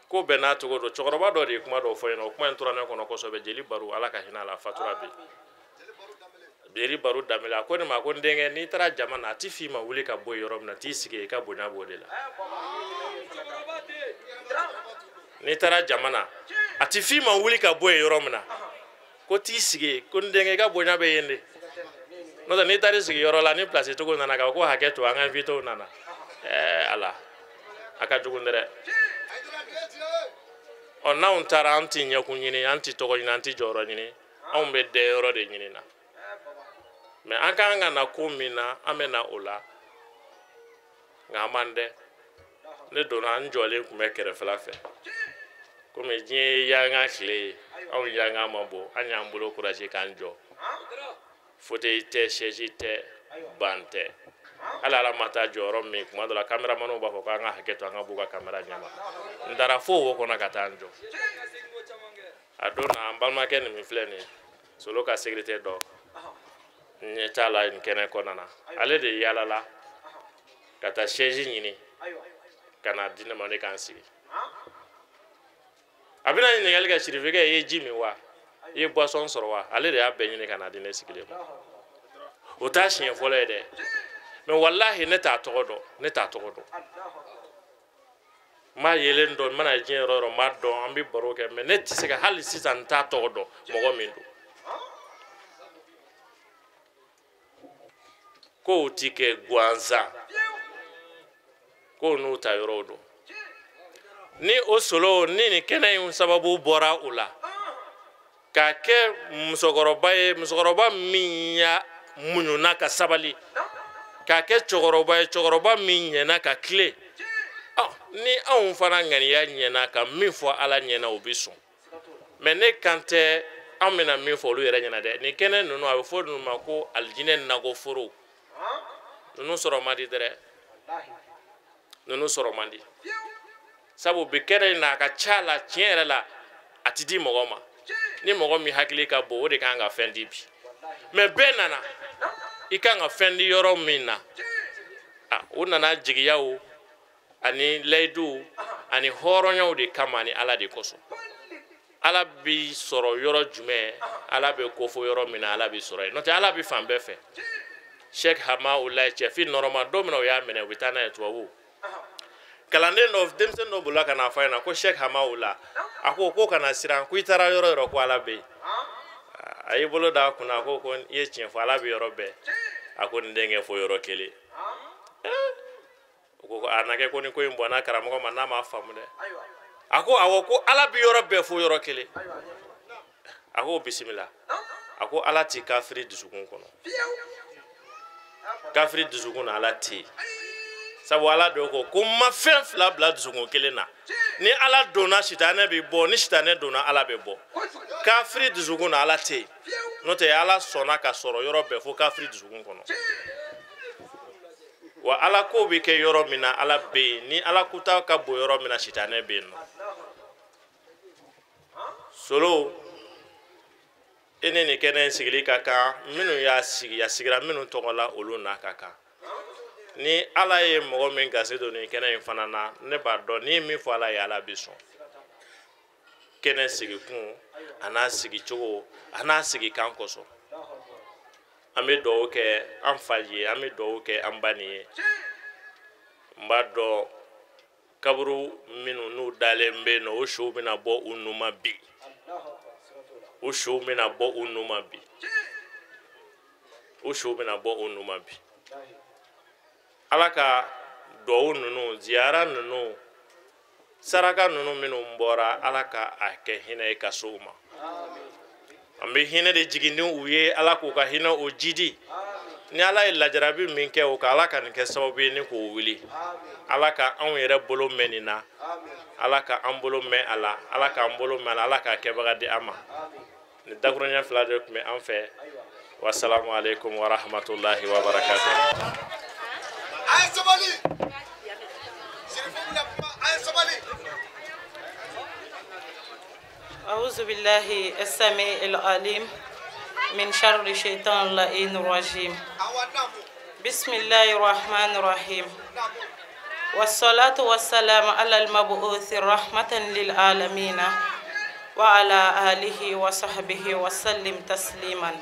ko bɛɛ n'a cogo don. Cɛkɔrɔba dɔ de ye kuma dɔ fɔ n ɲɛna, o kuma in tora ne kɔnɔ kosɛbɛ. Jeli Baru, Ala ka hinɛ a la, a fatura bi. Jeli Baru Danbele, a ko ne ma ko n denkɛ, n'i taara jama na, a ti f'i ma wuli ka bɔ yen yɔrɔ min na, t'i sigi i ka bonya b'o de la. N'i taara jama na, a ti f'i ma wuli ka bɔ yen yɔrɔ min na, ko t'i sigi, ko n denkɛ, i ka bonya bɛ yen de. N'o tɛ n'i taara i sigi yɔrɔ la, ni place tigiw nana k'a fɔ ko hakɛ to, an ka invité nana, ɛɛ Ala, a ka jugu dɛ. Ɔ n'anw taara, an ti ɲɛkun ɲini, an ti tɔgɔ ɲini, an ti jɔyɔrɔ ɲini, anw bɛ dɛyɔrɔ de ɲini na. Mais an ka kan ka na ko min na, an bɛ na o la, nka an m'an dɛ. Ne donna, n jɔlen tun bɛ kɛrɛfɛla fɛ, komi diɲɛ ye yanga tile ye, anw yanga ma bɔ, an y'an bolo kuraji k'an jɔ. Fauteuil tɛ, chaise tɛ, ban tɛ. Hali ala ma taa jɔyɔrɔ min kuma dɔ la kameramaniw b'a fɔ k'an ka hakɛ to an ka b'u ka kamera ɲɛma n taara fo wo kɔnɔ ka taa n jɔ a don na an balimakɛ nin min filɛ nin ye Solo ka sécurité dɔ n ɲɛ t'a la nin kɛnɛ kɔnɔna na ale de yaalala ka taa chaise ɲini ka na di ne ma ne k'an sigi a bɛna ɲininkali kɛ sirifikɛ i ye ji min wa i ye boisson sɔrɔ wa ale de y'a bɛɛ ɲini ka na di ne sigilen ma o t'a siɲɛ fɔlɔ ye dɛ mais walahi ne t'a tɔgɔ dɔn ne t'a tɔgɔ dɔn n b'a yelen dɔn n mana diɲɛ yɔrɔ o yɔrɔ n b'a dɔn an bɛ baro kɛ mais ne tɛ se ka hali sisan n t'a tɔgɔ dɔn mɔgɔ min don kow ti kɛ gansan kow n'u ta yɔrɔw don ni o Solo ni nin kɛnɛ in sababu bɔra o la k'a kɛ musokɔrɔba ye musokɔrɔba min ya muɲuna ka sabali k'a kɛ cɛkɔrɔba ye cɛkɔrɔba min ɲɛna ka tilen ni anw fana ŋaniya ɲɛna ka min fɔ ala ɲɛna o bɛ sɔn mais ne kan tɛ an bɛna min fɔ olu yɛrɛ ɲɛna dɛ nin kɛnɛ ninnu a bɛ fɔ ninnu ma ko alijinɛ nagoforo ninnu sɔrɔ man di dɛ ninnu sɔrɔ man di sabu bi kɛnɛ in na a ka ca la tiɲɛ yɛrɛ la a ti di mɔgɔ ma ni mɔgɔ min hakili ka bon o de kan ka fɛn di bi mais bɛɛ nana i kan ka fɛn di yɔrɔ min na o nana jigiyaw ani layiduw ani hɔrɔnyaw de kama ani ala de kosɔn ala bi sɔrɔ yɔrɔ jumɛn ala bɛ kofɔ yɔrɔ min na ala bi sɔrɔ yen n'o tɛ ala bi fan bɛɛ fɛ Sheikh Hamaulayi cɛfin nɔrɔma don min na o y'a minɛ u bɛ taa n'a ye tubabu kalanden dɔ denmisɛnnin dɔ bolila ka n'a fɔ a ɲɛna ko Sheikh Hamaula a ko ko kana siran ko i taara yɔrɔ yɔrɔ ko ala bɛ yen a y'i bolo d'a kunna a ko ko i ye tiɲɛ fɔ ala bɛ yɔrɔ bɛɛ a ko n denkɛ fo yɔrɔ kelen o ko a na kɛ ko ni ko in bɔnna karamɔgɔ ma n'a m'a faamu dɛ a ko awɔ ko ala bɛ yɔrɔ bɛɛ fo yɔrɔ kelen a ko bisimila a ko ala ti kafiri dusukun kɔnɔ kafiri dusukun na ala tɛ yen sabu ala de ko ko n ma fɛn fila bila dusukun kelen na ni ala donna sitanɛ bɛ bɔ ni sitanɛ donna ala bɛ bɔ kafiri dusukun na ala tɛ yen n'o tɛ ala sɔnna ka sɔrɔ yɔrɔ bɛɛ fo kafiri dusukun kɔnɔ wa ala ko bɛ kɛ yɔrɔ min na ala bɛ yen ni ala kuta ka bon yɔrɔ min na sitanɛ bɛ yen nɔ Solo e ni nin kɛnɛ in sigili ka kan minnu y'a sigi a sigira minnu tɔgɔ la olu n'a ka kan ni ala ye mɔgɔ min gasi don nin kɛnɛ in fana na ne b'a dɔn n'i ye min fɔ ala ye ala bɛ sɔn kɛnɛ sigikun a n'a sigicogo a n'a sigikan kosɔn an bɛ dugawu kɛ an fa ye an bɛ dugawu kɛ an ba nin ye n b'a dɔn kaburu minnu n'u dalen bɛ yen nɔ o sow bɛna bɔ u nu ma bi o sow bɛna bɔ u nu ma bi o sow bɛna bɔ u nu ma bi ala ka duwawu ninnu ziyara ninnu saraka ninnu minnu bɔra ala ka a kɛ hinɛ ye ka se u ma an bɛ hinɛ de jigin ni u ye ala k'u ka hinɛ o jidi ni ala ye lajarabi min kɛ o kan ala ka nin kɛ sababu ye ni k'o wuli ala ka anw yɛrɛ bolo mɛn nin na ala ka an bolo mɛn a la ala k'an bolo mɛn a la ala k'a kɛbaga di an ma nin dakuruɲɛ fila de tun bɛ an fɛ wasalamu aleykum wa rahmatulahi wa barakatuh. أعوذ بالله السميع العليم من شر الشيطان اللعين الرجيم بسم الله الرحمن الرحيم والصلاة والسلام على المبعوث رحمة للعالمين وعلى آله وصحبه وسلم تسليما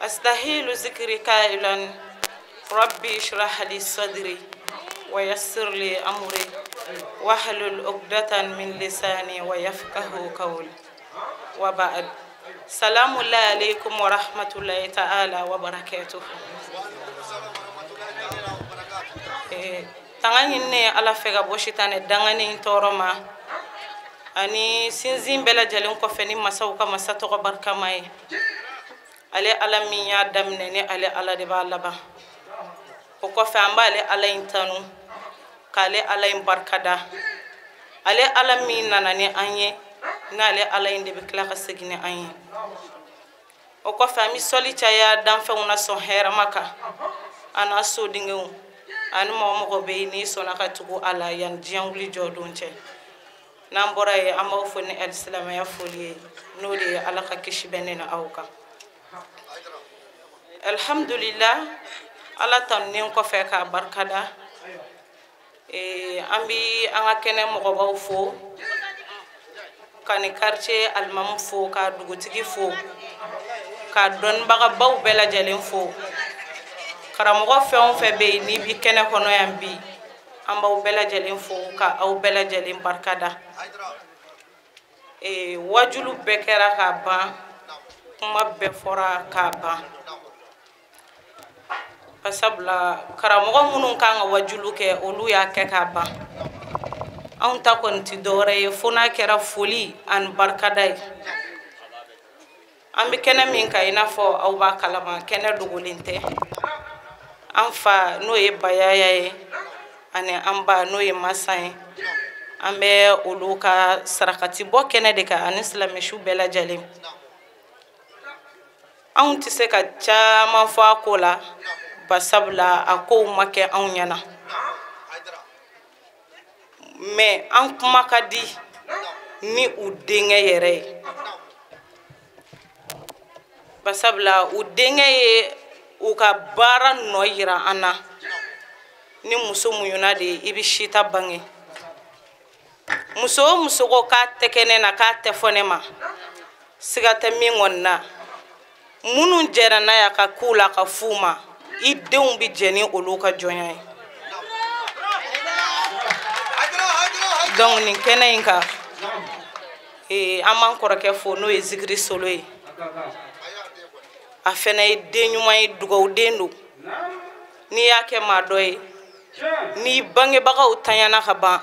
أستهيل ذكري قائلا ربي اشرح لي صدري ويسر لي أمري واحلل عقدة من لساني ويفقه قولي وبعد سلام الله عليكم ورحمة الله تعالى وبركاته. Tanga ɲininen ala fɛ ka bɔ sitanɛ dangani tɔɔrɔ ma ani sinsin bɛɛ lajɛlen kɔfɛ ni masaw ka masa tɔgɔ barikama ye ale ala min y'a daminɛ ni ale ala de b'a laban o kɔfɛ an b'ale ala in tanu k'ale ala in barikada ale ala min nana ni an ye n'ale ala in de bɛ tila ka segin ni an ye o kɔfɛ an bɛ sɔli caya danfɛnw na sɔn hɛrɛma kan A n'a sodengew ani mɔgɔ mɔgɔ bɛ yen n'i sɔnna ka tugu a la yan diɲɛ wuli jɔ don cɛ. N'an bɔra yen, an b'aw fo ni alisilamɛya foli ye, n'o de ye Ala ka kisi bɛ ne ni aw kan. Alhamdulillah, Ala tanunen kɔfɛ k'a barikada, an bi an ka kɛnɛ mɔgɔbaw fo, ka nin quartier alimamu fo, ka dugutigi fo, ka dɔnnibagabaw bɛɛ lajɛlen fo. Karamɔgɔ fɛn o fɛn bɛ yen n'i bi kɛnɛ kɔnɔ yan bi, an b'aw bɛɛ lajɛlen fo ka aw bɛɛ lajɛlen barikada. Wajulu bɛɛ kɛra k'a ban, kuma bɛɛ fɔra k'a ban. Sabula karamɔgɔ minnu kan ka wajulu kɛ, olu y'a kɛ k'a ban. Anw ta kɔni ti dɔwɛrɛ ye fo n'a kɛra foli ani barikada ye. An bɛ kɛnɛ min kan, i n'a fɔ aw b'a kalama, kɛnɛ dogolen tɛ. An fa n'o ye Bayaya ye, ani an ba n'o ye Masan ye, an bɛ olu ka sarakati bɔ kɛnɛ de kan ani silamɛsu bɛɛ lajɛlen. Anw tɛ se ka caman fɔ a ko la, basabula a kow ma kɛ anw ɲɛna. Mɛ an kuma ka di ni u denkɛ yɛrɛ ye, basabula u denkɛ ye u ka baara nɔ yira an na. Ni muso muɲuna de ye, i bɛ sita bange. Muso o muso ko k'a tɛ kɛ ne na, k'a tɛ fɔ ne ma, siga tɛ min kɔni na. Minnu jɛra n'a ye a ka k'u la ka f'u ma, i denw bɛ jɛ ni olu ka jɔnya ye. Donc nin kɛnɛ in kan, an b'an kɔrɔkɛ fo n'o ye Zikiri Solo ye. A fɛnɛ ye den ɲuman ye, dugawuden don. N'i y'a kɛ maa dɔ ye, n'i bangebagaw tanyana ka ban,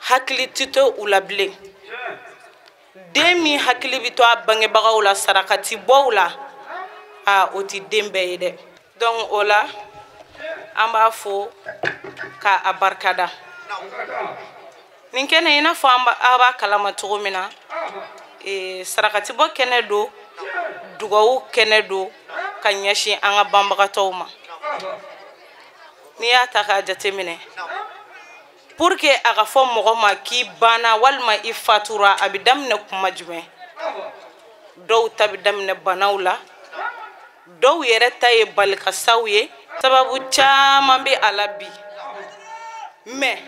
hakili tɛ to u la bilen. Den min hakili bɛ to a bangebagaw la sarakati bɔw la, a o tɛ den bɛɛ ye dɛ. Donc o la, an b'a fo k'a barikada. Nin kɛnɛ, i n'a fɔ aw b'a kalama cogo min na, sarakati bɔ kɛnɛ don, dugawu kɛnɛ don ka ɲɛsin an ka banbagatɔw ma. N'i y'a ta k'a jateminɛ, pour que a ka fɔ mɔgɔ ma k'i banna walima i fatura, a bɛ daminɛ kuma jumɛn? Dɔw ta bɛ daminɛ banaw la, dɔw yɛrɛ ta ye balikasaw ye. Sababu caman bɛ a la bi. Mɛ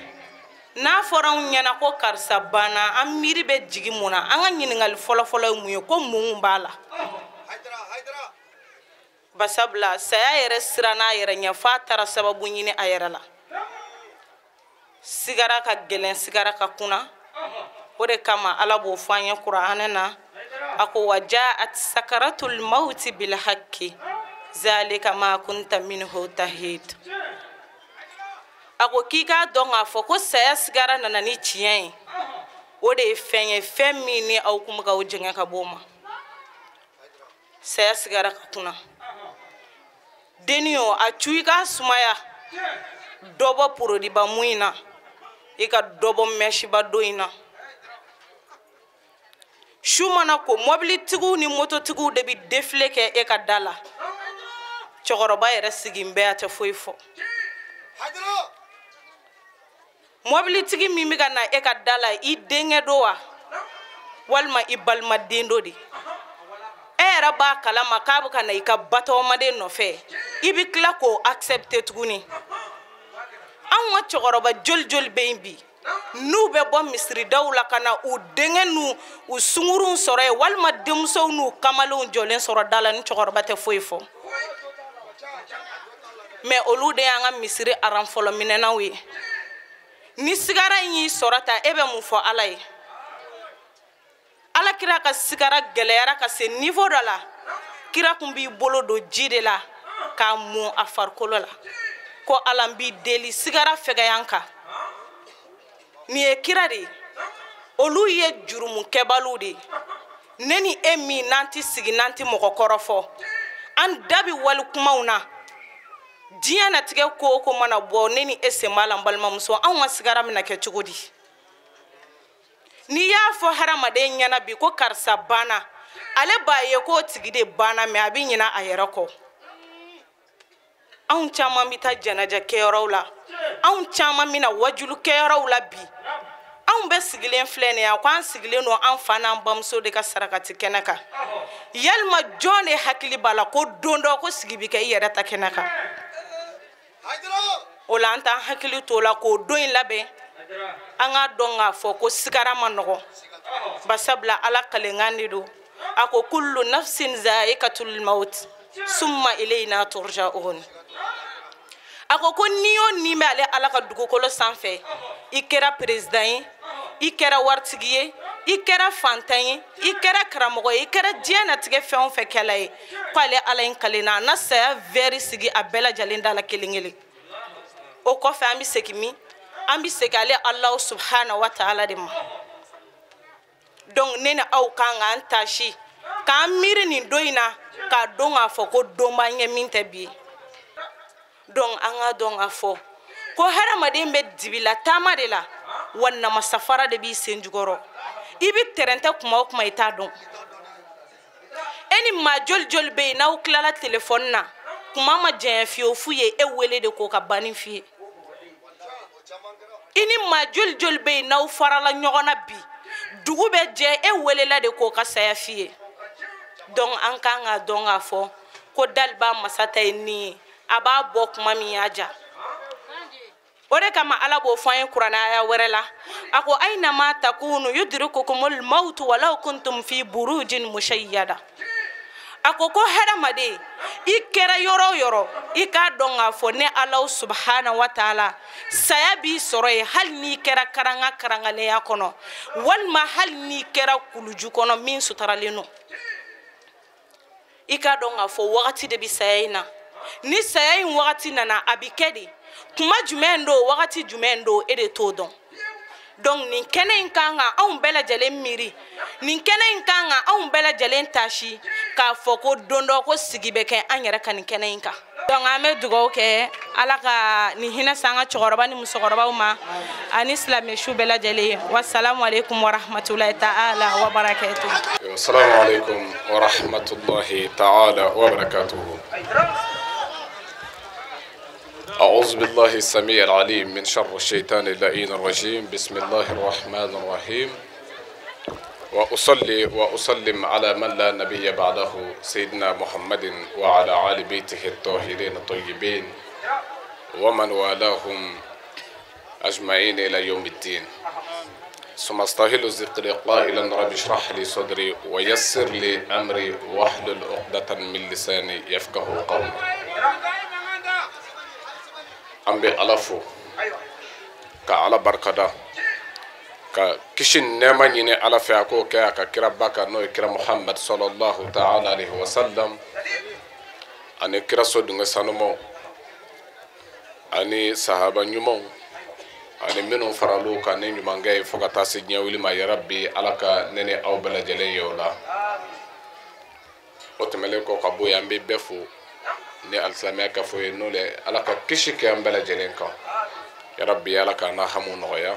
n'a fɔra anw ɲɛna ko karisa banna, an miiri bɛ jigin mun na? An ka ɲininkali fɔlɔfɔlɔ ye mun ye? Ko mun b'a la? Basabula saya yɛrɛ siranna a yɛrɛ ɲɛ f'a taara sababu ɲini a yɛrɛ la. Sigara ka gɛlɛn, sigara ka kunna. O de kama Ala b'o fɔ an ye kuranɛ na, a ko wa jaat sakaratul mauti bil haqqi zalika ma kunta minhu tahid. A ko k'i k'a dɔn k'a fɔ ko saya sigara nana ni tiɲɛ ye, o de ye fɛn ye, fɛn min ni aw kun bɛ k'aw jɛngɛ ka bɔ o ma. Saya sigara ka kunna. Denni o, a cu i k'a sumaya, dɔ bɔ porodiba mun in na, i ka dɔ bɔ mɛsiba don in na. Su mana ko, mɔbilitigiw ni mototigiw de bɛ defile kɛ e ka da la. Cɛkɔrɔba yɛrɛ sigilen bɛ, a tɛ foyi fɔ. Mɔbilitigi min bɛ ka na e ka da la, i denkɛ don wa walima i balimaden dɔ de? E yɛrɛ b'a kalama k'a bɛ ka na i ka batɔgɔmaden nɔfɛ, i bɛ tila k'o accepter tuguni. Anw ka cɛkɔrɔba joli joli bɛ yen bi, n'u bɛ bɔ misiridaw la ka na u denkɛ n'u u sunkuruw sɔrɔ yen, walima denmusow n'u kamalenw jɔlen sɔrɔ da la, ni cɛkɔrɔba tɛ foyi fɔ. Mɛ olu de y'an ka misiri aran fɔlɔ minɛnaw ye. Ni sigara in y'i sɔrɔ ta, e bɛ mun fɔ Ala ye? Ala kira ka sigara gɛlɛyara ka se niveau dɔ la, kira kun b'i bolo don ji de la k'a mun a farikolo la, ko Ala n b'i deli sigara fɛgɛya n kan. Nin ye kira de ye, olu ye jurumukɛbaliw de ye. Ne ni e min n'an ti sigi, n'an ti mɔgɔ kɔrɔfɔ, an da bi wali kumaw na. Diɲɛ natigɛ ko o ko mana bɔ, ne ni e sen b'a la. N balimamuso, anw ka sigara bɛna kɛ cogo di? N'i y'a fɔ hadamaden ɲɛna bi ko karisa banna, ale b'a ye k'o tigi de banna, mɛ a bɛ ɲinɛ a yɛrɛ kɔ. Anw caman bɛ taa janaja kɛyɔrɔw la, anw caman bɛ na wajulu kɛyɔrɔw la bi. Anw bɛ sigilen filɛ nin ye, a ko an sigilen don an fa n'an bamuso de ka sarakati kɛnɛ kan. Yalima jɔn de hakili b'a la ko don dɔ ko sigi bɛ kɛ i yɛrɛ ta kɛnɛ kan? O la an t'an hakili t'o la k'o don in labɛn. An k'a dɔn k'a fɔ ko sigara ma nɔgɔn, basabula Ala kalenkan de don. A ko kullu nafsin zaikatul maut summa ilayna turja'un. A ko ko ni o ni bɛ ale Ala ka dugukolo sanfɛ, i kɛra président ye, i kɛra waritigi ye, i kɛra fantan ye, i kɛra karamɔgɔ ye, i kɛra diɲɛ natigɛ fɛn o fɛn kɛla ye, k'ale Ala in kalenna a na saya vɛri sigi a bɛɛ lajɛlen da la kelen kelen. O kɔfɛ an bɛ segin min? An bɛ segin ale Alahu subahana wa taala de ma. Donc ne ni aw kan k'an tasi k'an miiri nin don in na, k'a dɔn k'a fɔ ko don b'an ɲɛ min tɛ bi ye. Donc an k'a dɔn k'a fɔ ko hadamaden bɛ dibila taama de la, wa namasafara de b'i sen jukɔrɔ. I bɛ tɛrɛntɛ kuma o kuma i t'a dɔn. E ni maa joli joli bɛ yen n'aw tilala telefɔni na, kuma ma janya fiyewu f'u ye e wele de k'o ka banni f'i ye. I ni maa joli joli bɛ yen n'aw farala ɲɔgɔn na bi, dugu bɛ jɛ e welela de k'o ka saya f'i ye. Donc an kan k'a dɔn k'a fɔ ko daliba masa ta ye nin ye, a b'a bɔ kuma min y'a ja. O de kama Ala b'o fɔ an ye kuranɛ aya wɛrɛ la, a ko aynama takunu yudrikukumul mautu walaw kuntum fi burujin mushayyada. A ko ko hadamaden, i kɛra yɔrɔ o yɔrɔ, i k'a dɔn k'a fɔ ne Alahu subahana wa taala saya b'i sɔrɔ yen, hali n'i kɛra karanga karangalenya kɔnɔ, walima hali n'i kɛra kuluju kɔnɔ min sutaralen don. I k'a dɔn k'a fɔ wagati de bɛ saya in na. Ni saya in wagati nana, a bɛ kɛ de kuma jumɛn don, wagati jumɛn don, e de t'o dɔn. Donc nin kɛnɛ in kan ka anw bɛɛ lajɛlen miiri, nin kɛnɛ in kan ka anw bɛɛ lajɛlen tasi k'a fɔ ko don dɔ ko sigi bɛ kɛ an yɛrɛ ka nin kɛnɛ in kan. Donc an bɛ dugawu kɛ Ala ka nin hinɛ s'an ka cɛkɔrɔba ni musokɔrɔbaw ma ani silamɛ su bɛɛ lajɛlen. Wasalamu aleykum wa rahmatulahi ta'ala wa barakatuhu. Assalamu alaikum wa rahmatullahi ta'ala wa barakatuhu. أعوذ بالله السميع العليم من شر الشيطان اللعين الرجيم. بسم الله الرحمن الرحيم. وأصلي وأسلم على من لا نبي بعده، سيدنا محمد وعلى آل بيته الطاهرين الطيبين ومن والاهم أجمعين إلى يوم الدين. ثم استهل ذكري قائلا رب اشرح لي صدري ويسر لي أمري واحلل عقدة من لساني يفقه قولي. An bɛ Ala fo ka Ala barikada ka kisi nɛɛma ɲini Ala fɛ, a k'o kɛ a ka kiraba kan, n'o ye kira Muhamad sallallahu ta'ala alaihi wa sallam, ani kira sodunkɛ sanumaw ani sahaba ɲumanw ani minnu faral'u kan ni ɲumankɛ ye fo ka taa se diɲɛ wuli ma. Yarabi Ala ka ne ni aw bɛɛ lajɛlen ye o la. O tɛmɛnen kɔ ka bɔ yen, an bɛ bɛɛ fo ni alisilamɛya ka fɔ ye, n'o le Ala ka kisi kɛ an bɛɛ lajɛlen kan. Yarabi Ala k'an n'a hamu nɔgɔya,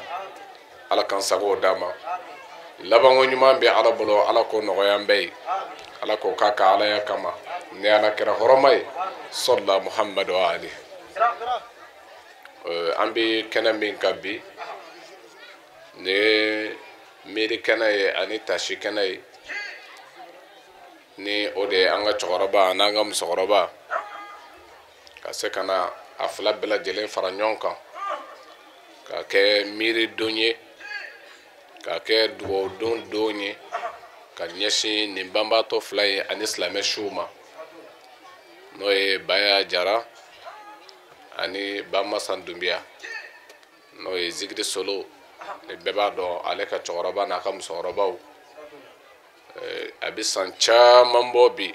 Ala k'an sago d'a ma. Labanko ɲuman bɛ Ala bolo, Ala k'o nɔgɔya an bɛɛ ye, Ala k'o k'a ka Alaya kama ni Ala kɛra hɔrɔma ye sɔla Muhamadu wa ali. An bɛ kɛnɛ min kan bi, nin ye miiri kɛnɛ ye ani tasi kɛnɛ ye, ni o de ye an ka cɛkɔrɔba an'an ka musokɔrɔba ka se ka na a fila bɛɛ lajɛlen fara ɲɔgɔn kan k'a kɛ miiri don ye, k'a kɛ dugawu don don ye ka ɲɛsin nin banbaatɔ fila ye ani silamɛ siw ma, n'o ye Baya Jara ani Bamasan Dunbiya, n'o ye Zikiri Solo. Ni bɛɛ b'a dɔn ale ka cɛkɔrɔba n'a ka musokɔrɔbaw, a bɛ san caman bɔ bi,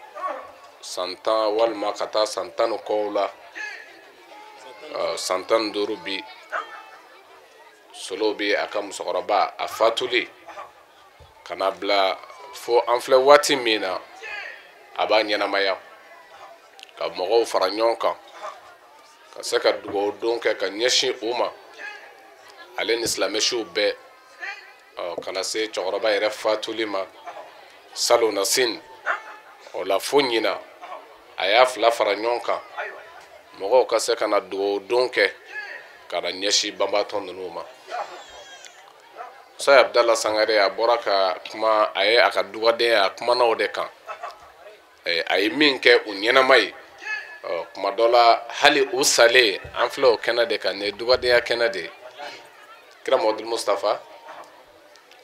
san 10 walima ka taa san 10 ni kɔw la, san 15 bi. Solo bɛ a ka musokɔrɔba a fatuli ka na bila fo an filɛ waati min na, a b'a ɲɛnamaya ka mɔgɔw fara ɲɔgɔn kan ka se ka dugawu don kɛ ka ɲɛsin u ma, ale ni silamɛ siw bɛɛ, ka na se cɛkɔrɔba yɛrɛ fatuli ma salon na sin. O la fo ɲina a y'a fila fara ɲɔgɔn kan, Mɔgɔw ka se ka na dugawu don kɛ ka na ɲɛsin banbaatɔ ninnu ma. Musa Abdala Sangare a bɔra ka kuma, a ye a ka dugaden a kumana o de kan. A ye min kɛ u ɲɛnama ye. Kuma dɔ la hali u salen an filɛ o kɛnɛ de kan, nin ye dugadenya kɛnɛ de ye. Kira Muhamadu Mustafa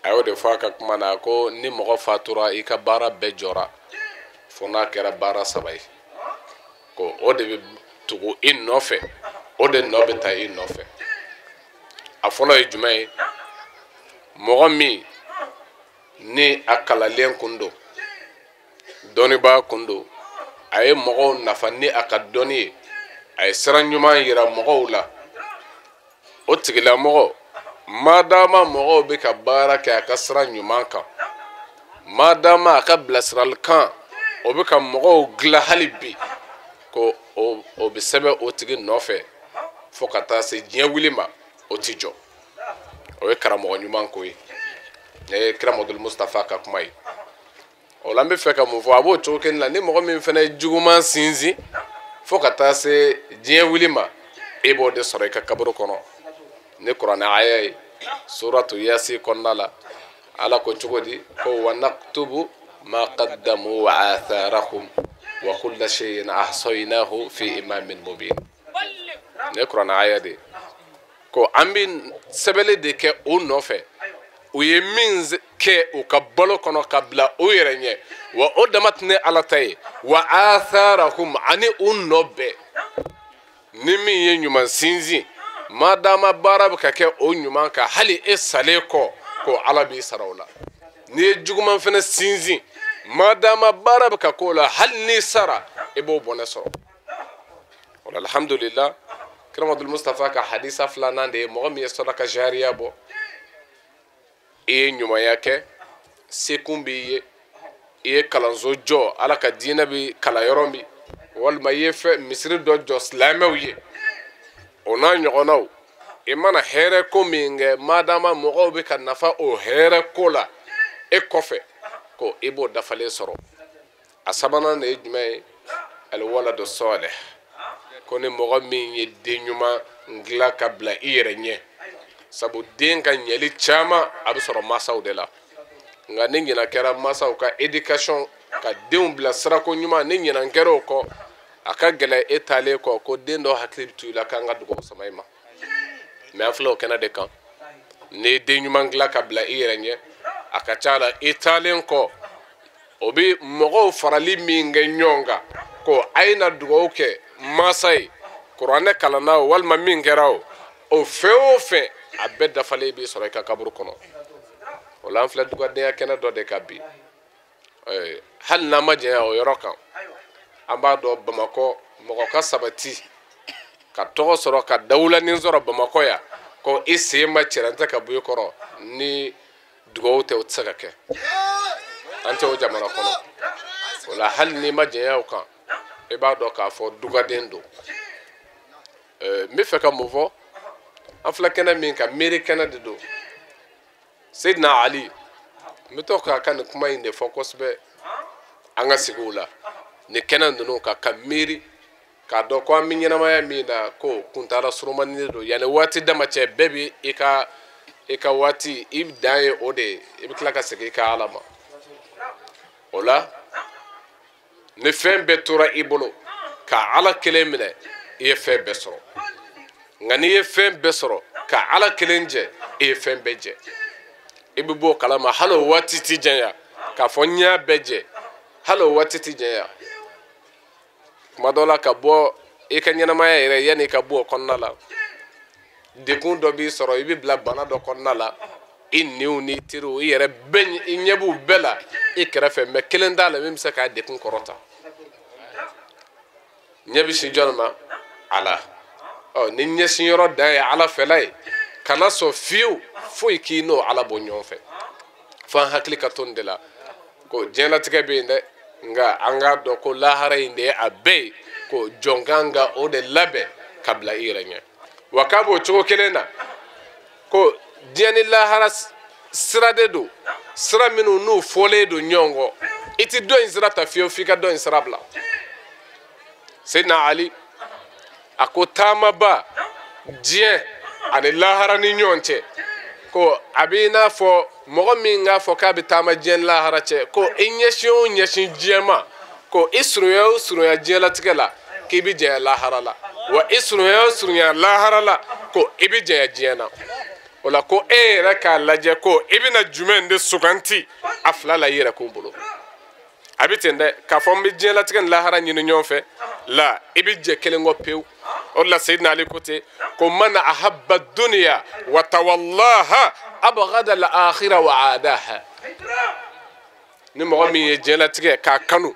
a y'o de fɔ a ka kuma na ko ni mɔgɔ fatura i ka baara bɛɛ jɔra fo n'a kɛra baara saba ye, ko o de bɛ tugu i nɔfɛ, o de nɔ bɛ ta i nɔfɛ. A fɔlɔ ye jumɛn ye? Mɔgɔ min ni a kalalen kun don, dɔnnibaa kun don, a ye mɔgɔw nafa ni a ka dɔnni ye, a ye sira ɲuman yira mɔgɔw la, o tigilamɔgɔ madama mɔgɔw bɛ ka baara kɛ a ka sira ɲuman kan, madama a ka bilasiralikan o bɛ ka mɔgɔw dilan hali bi, ko o bɛ sɛbɛn o tigi nɔfɛ fo ka taa se diɲɛ wuli ma, o ti jɔ. O ye karamɔgɔ ɲuman ko ye, ne ye kira Muhamadu Mustafa ka kuma ye. O la n bɛ fɛ ka mun fɔ, a b'o cogo kelen na, ni mɔgɔ min fana ye juguman sinsin fo ka taa se diɲɛ wuli ma, e b'o de sɔrɔ i ka kaburu kɔnɔ. Ni kuranɛ aya ye suratu Yasi kɔnɔna la, Ala ko cogo di? Ko wa naktubu ma qaddamu wa atharahum wa kulla shay'in ahsaynahu fi imamin mubin. Ni kuranɛ aya de ko an bɛ sɛbɛnni de kɛ o nɔfɛ, u ye min kɛ u ka balo kɔnɔ ka bila u yɛrɛ ɲɛ, wa o dama tɛ ne Ala ta ye, wa atharahum ani u nɔ bɛɛ. Ni min ye ɲuman sinsin, madama baara bɛ ka kɛ o ɲuman kan hali e salen kɔ, ko Ala b'i sara o la. N'i ye juguman fana sinsin, madama baara bɛ ka k'o la hali n'i sara, i b'o bɔnɛ sɔrɔ. O la alhamdulillah, kira Muhamadu Mustafa ka hadisa filanan de ye mɔgɔ min ye sadaka jariya bɔ, i ye ɲumanya kɛ, sekun b'i ye, i ye kalanso jɔ Ala ka diinɛ bɛ kalan yɔrɔ min, walima i ye fɛn misiri dɔ jɔ silamɛw ye, o n'a ɲɔgɔnnaw, i mana hɛrɛ ko min kɛ, madama mɔgɔw bɛ ka nafa o hɛrɛ ko la e kɔfɛ, ko i b'o dafalen sɔrɔ. A sabanan de ye jumɛn ye? Alwaladu salih, ko ni mɔgɔ min ye den ɲuman dilan ka bila i yɛrɛ ɲɛ, sabu den ka ɲɛli caman a bɛ sɔrɔ mansaw de la. Nka ni ɲinɛ kɛra mansaw ka éducation ka denw bila sirako ɲuman, ni ɲinɛ kɛra o kɔ, a ka gɛlɛn e taalen kɔ ko den dɔ hakili bɛ to i la k'an ka dugawu sama i ma. Mɛ an filɛ o kɛnɛ de kan. N'i ye den ɲuman dilan ka bila i yɛrɛ ɲɛ, a ka ca la i taalen kɔ o bɛ mɔgɔw farali min kɛ ɲɔgɔn kan, ko a ye na dugawu kɛ mansa ye, kuranɛ kalanna o walima min kɛra o, o fɛn o fɛn a bɛɛ dafalen b'i sɔrɔ i ka kaburu kɔnɔ. O la an filɛ dugadenya kɛnɛ dɔ de kan bi. Hali n'an ma janya o yɔrɔ kan, an b'a dɔn Bamakɔ mɔgɔ ka sabati ka tɔgɔ sɔrɔ ka dawulanin sɔrɔ Bamakɔ yan, ko i sen ma cɛrɛntɛ ka bɔ i kɔrɔ, ni dugawu tɛ o tɛ se ka kɛ. An tɛ o jamana kɔnɔ. O la hali n'i ma janya o kan, i b'a dɔn k'a fɔ dugaden don. N bɛ fɛ ka mun fɔ? An filɛ kɛnɛ min kan, miiri kɛnɛ de don. Seydina Ali, n bɛ to k'a ka nin kuma in de fɔ kosɛbɛ an ka sigiw la, nin kɛnɛ ninnu kan, ka miiri k'a dɔn ko an bɛ ɲɛnamaya min na, ko kuntaala surumani de don. Yanni waati dama cɛ, bɛɛ bɛ i ka waati i dan ye o de ye, i bɛ tila ka segin i ka Ala ma. O la ni fɛn bɛɛ tora i bolo ka Ala kelen minɛ, i ye fɛn bɛɛ sɔrɔ. Nka n'i ye fɛn bɛɛ sɔrɔ ka Ala kelen jɛ, i ye fɛn bɛɛ jɛ. I bɛ bɔ o kalama hali o waati ti janya k'a fɔ n y'a bɛɛ jɛ, hali o waati ti janya. Kuma dɔ la ka bɔ i ka ɲɛnamaya yɛrɛ, yanni i ka bɔ o kɔnɔna la, degun dɔ b'i sɔrɔ, i bɛ bila bana dɔ kɔnɔna la, i niw n'i teriw, i yɛrɛ bɛɛ, i ɲɛ b'u bɛɛ la i kɛrɛfɛ, mɛ kelen t'a la min bɛ se k'a degun kɔrɔta. Ɲɛ bɛ sin jɔn ma? Ala. Ɔ ni ɲɛsin yɔrɔ dan ye Ala fɛla ye, kana sɔn fiyewu foyi k'i n'o Ala bɔ ɲɔgɔn fɛ. Fo an hakili ka to nin de la, ko diɲɛlatigɛ bɛ yen dɛ, nka an k'a dɔn ko lahara in de ye a bɛɛ ye, ko jɔn kan ka o de labɛn ka bila i yɛrɛ ɲɛ. Wa k'a b'o cogo kelen na, ko diɲɛ ni lahara sira de don, sira minnu n'u fɔlen don ɲɔgɔn kɔ, i ti dɔ in sira ta fiyewu f'i ka dɔ in sira bila. Seydina Ali A ko taamaba diɲɛ ani lahara ni ɲɔgɔn cɛ, ko a b'i n'a fɔ mɔgɔ min k'a fɔ k'a bɛ taama diɲɛ lahara cɛ, ko i ɲɛsin o ɲɛsin diɲɛ ma, ko i surunya o surunya diɲɛlatigɛ la k'i bɛ janya lahara la, wa i surunya o surunya lahara la ko i bɛ janya diɲɛ na. O la ko e yɛrɛ k'a lajɛ ko i bɛna jumɛn de suganti a fila la i yɛrɛ kun bolo. A bɛ ten dɛ, k'a fɔ n bɛ diɲɛlatigɛ ni lahara ɲini ɲɔgɔn fɛ la, i bɛ jɛ kelen kɔ pewu. O de la Seyidina Ali ko ten ko man ahabba dunya wa tawallaha abghada al-akhira wa adaha. Ni mɔgɔ min ye diɲɛlatigɛ k'a kanu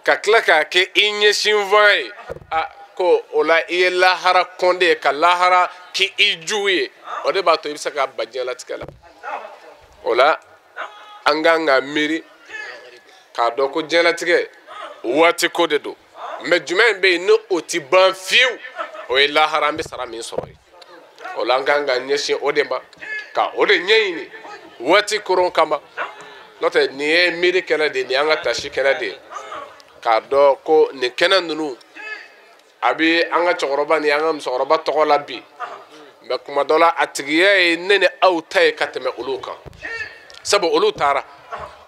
ka tila k'a kɛ i ɲɛsinfan ye, a ko o la i ye lahara kɔnde ye, ka lahara k'i i jugu ye, o de b'a to i bɛ se ka ban diɲɛlatigɛ la. O la an kan ka miiri k'a dɔn ko diɲɛlatigɛ waati ko de don, mɛ jumɛn bɛ yen ni o ti ban fiyewu, o ye lahara an bɛ sara min sɔrɔ yen. O la an kan ka ɲɛsin o de ma, ka o de ɲɛɲini waati koron kama. N'o tɛ nin ye miiri kɛnɛ de ye, nin y'an ka tasi kɛnɛ de ye, k'a dɔn ko nin kɛnɛ ninnu a bɛ an ka cɛkɔrɔba ni an ka musokɔrɔba tɔgɔ la bi, mɛ kuma dɔ la a tigiya ye ne ni aw ta ye ka tɛmɛ olu kan, sabu olu taara.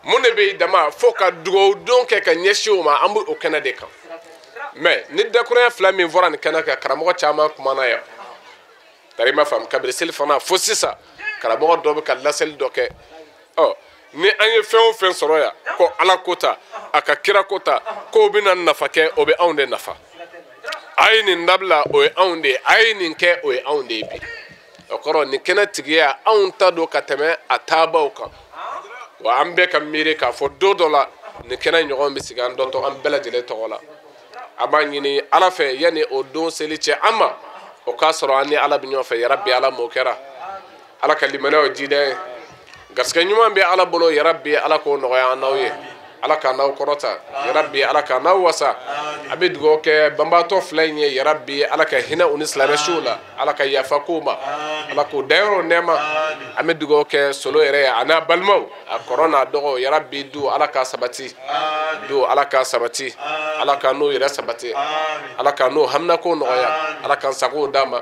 Mun de bɛ dama fo ka dugawu don kɛ ka ɲɛsin o ma, an bɛ o kɛnɛ de kan. Mɛ ni dakurunya fila min fɔra nin kɛnɛ kan, karamɔgɔ caman kumana yan, tari ma faamu kabini seli fana fo sisan karamɔgɔ dɔ bɛ ka laseli dɔ kɛ. Ɔ ni an ye fɛn o fɛn sɔrɔ yan ko Ala ko ta, a ka kira ko ta, k'o bɛna nafa kɛ, o bɛ anw de nafa. A ye nin dabila, o ye anw de ye, a ye nin kɛ, o ye anw de ye bi. O kɔrɔ nin kɛnɛ tigiya anw ta don ka tɛmɛ a taabaw kan. Wa an bɛɛ ka miiri k'a fɔ don dɔ la nin kɛnɛ ɲɔgɔn bɛ sigi an dɔntɔ an bɛɛ lajɛlen tɔgɔ la. A b'a ɲini Ala fɛ yanni o don seli cɛ an ma, o k'a sɔrɔ an ni Ala bɛ ɲɔgɔn fɛ. Yarabi Ala m'o kɛra, Ala ka limaniyaw jida ye, garisɛgɛ ɲuman bɛ Ala bolo, yarabi Ala k'o nɔgɔya an n'aw ye, Ala k'an n'aw kɔrɔta, yarabi Ala k'an n'aw wasa. A bɛ dugawu kɛ banbaatɔ fila in ye, yarabi Ala ka hinɛ u ni silamɛ siw la, Ala ka yafa k'u ma, Ala k'u dayɔrɔ nɛɛma. An bɛ dugawu kɛ Solo yɛrɛ ye a n'a balimaw, a kɔrɔ n'a dɔgɔ, yarabi du Ala k'a sabati, du Ala k'a sabati, Ala k'an n'o yɛrɛ sabati, Ala k'an n'o haminako nɔgɔya, Ala k'an sagow d'a ma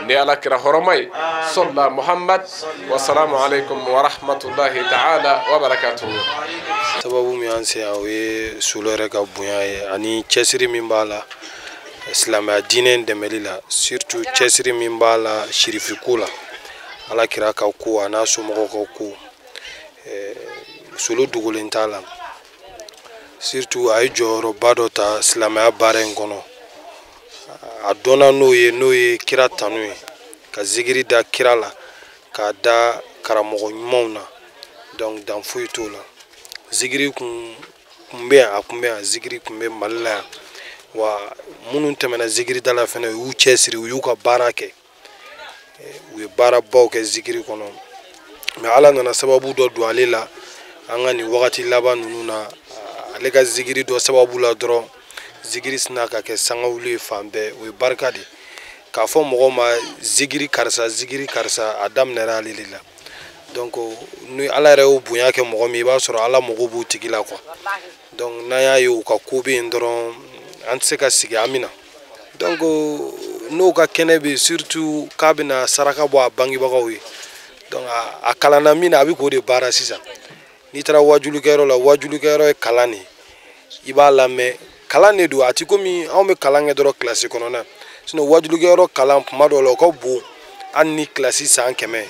ni Ala kira hɔrɔma ye, sɔlila Muhammad. Wasalamu aleykum wa rahmatulahi ta'ala wa barakatuhu. Sababu min y'an se yan, o ye Solo yɛrɛ ka bonya ye ani cɛsiri min b'a la silamɛya diinɛ dɛmɛli la, surtout cɛsiri min b'a la sirifiko la, Ala kira ka ko a n'a somɔgɔw ka ko, Solo dogolen t'a la. Surtout a ye jɔyɔrɔba dɔ ta silamɛya baara in kɔnɔ, a dɔnna n'o ye kira tanu ye, ka zikiri da kira la, k'a da karamɔgɔ ɲumanw na, donc dan foyi t'o la. Zikiri kun bɛ yan, a kun bɛ yan, zikiri kun bɛ Mali la yan, wa minnu tɛmɛna zikiri da la fɛnɛ, u y'u cɛsiri, u y'u ka baara kɛ, u ye baarabaw kɛ zikiri kɔnɔ. Mɛ Ala nana sababu dɔ don ale la an ka nin wagati laban ninnu na, ale ka zikiri dɔ sababu la dɔrɔn zikiri sina ka kɛ sangawuli ye fan bɛɛ. O ye barika de k'a fɔ mɔgɔw ma zikiri karisa, zikiri karisa, a daminɛra ale de la. Donc ni Ala yɛrɛ y'o bonya kɛ mɔgɔ min, i b'a sɔrɔ Ala mago b'o tigi la quoi. Donc n'an y'a ye u ka ko bɛ yen dɔrɔn, an tɛ se ka sigi an bɛ na. Donc n'o ka kɛnɛ bɛ yen, surtout k'a bɛna saraka bɔ a bangebagaw ye, donc a kalanna min na, a bɛ k'o de baara sisan. N'i taara wajulikɛyɔrɔ la, wajulikɛyɔrɔ ye kalan de ye, i b'a lamɛn, kalan de don, a ti komi anw bɛ kalan kɛ dɔrɔn kilasi kɔnɔna. Sinon wajulikɛyɔrɔ kalan kuma dɔw la o ka bon hali ni kilasi san 100.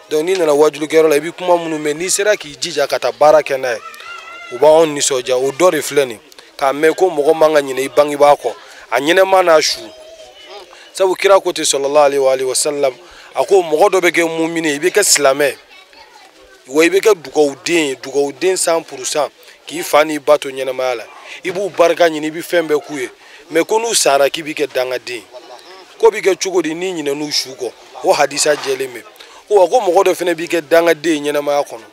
Donc n'i nana wajulikɛyɔrɔ la, i bɛ kuma minnu mɛn, n'i sera k'i jija ka taa baara kɛ n'a ye, u b'anw nisɔndiya. O dɔ de filɛ nin k'a mɛn ko mɔgɔ man ka ɲinɛ i bangebaa kɔ, a ɲɛnɛma n'a su. Sabu kira ko ten sallallahu alaihi wa sallam, a ko mɔgɔ dɔ bɛ kɛ mumini ye, i bɛ kɛ silamɛ, wa i bɛ kɛ dugawuden ye, dugawuden 100%, k'i fa n'i ba to ɲɛnɛmaya la, i b'u barika ɲini, i bɛ fɛn bɛɛ k'u ye, mɛ ko n'u sara k'i bɛ kɛ dangaden ye, ko bɛ kɛ cogo di n'i ɲinɛn'u su kɔ? O hadisa jɛlen bɛ. Wa ko mɔgɔ dɔ fana b'i kɛ dangaden ye ɲɛnɛmaya kɔnɔ,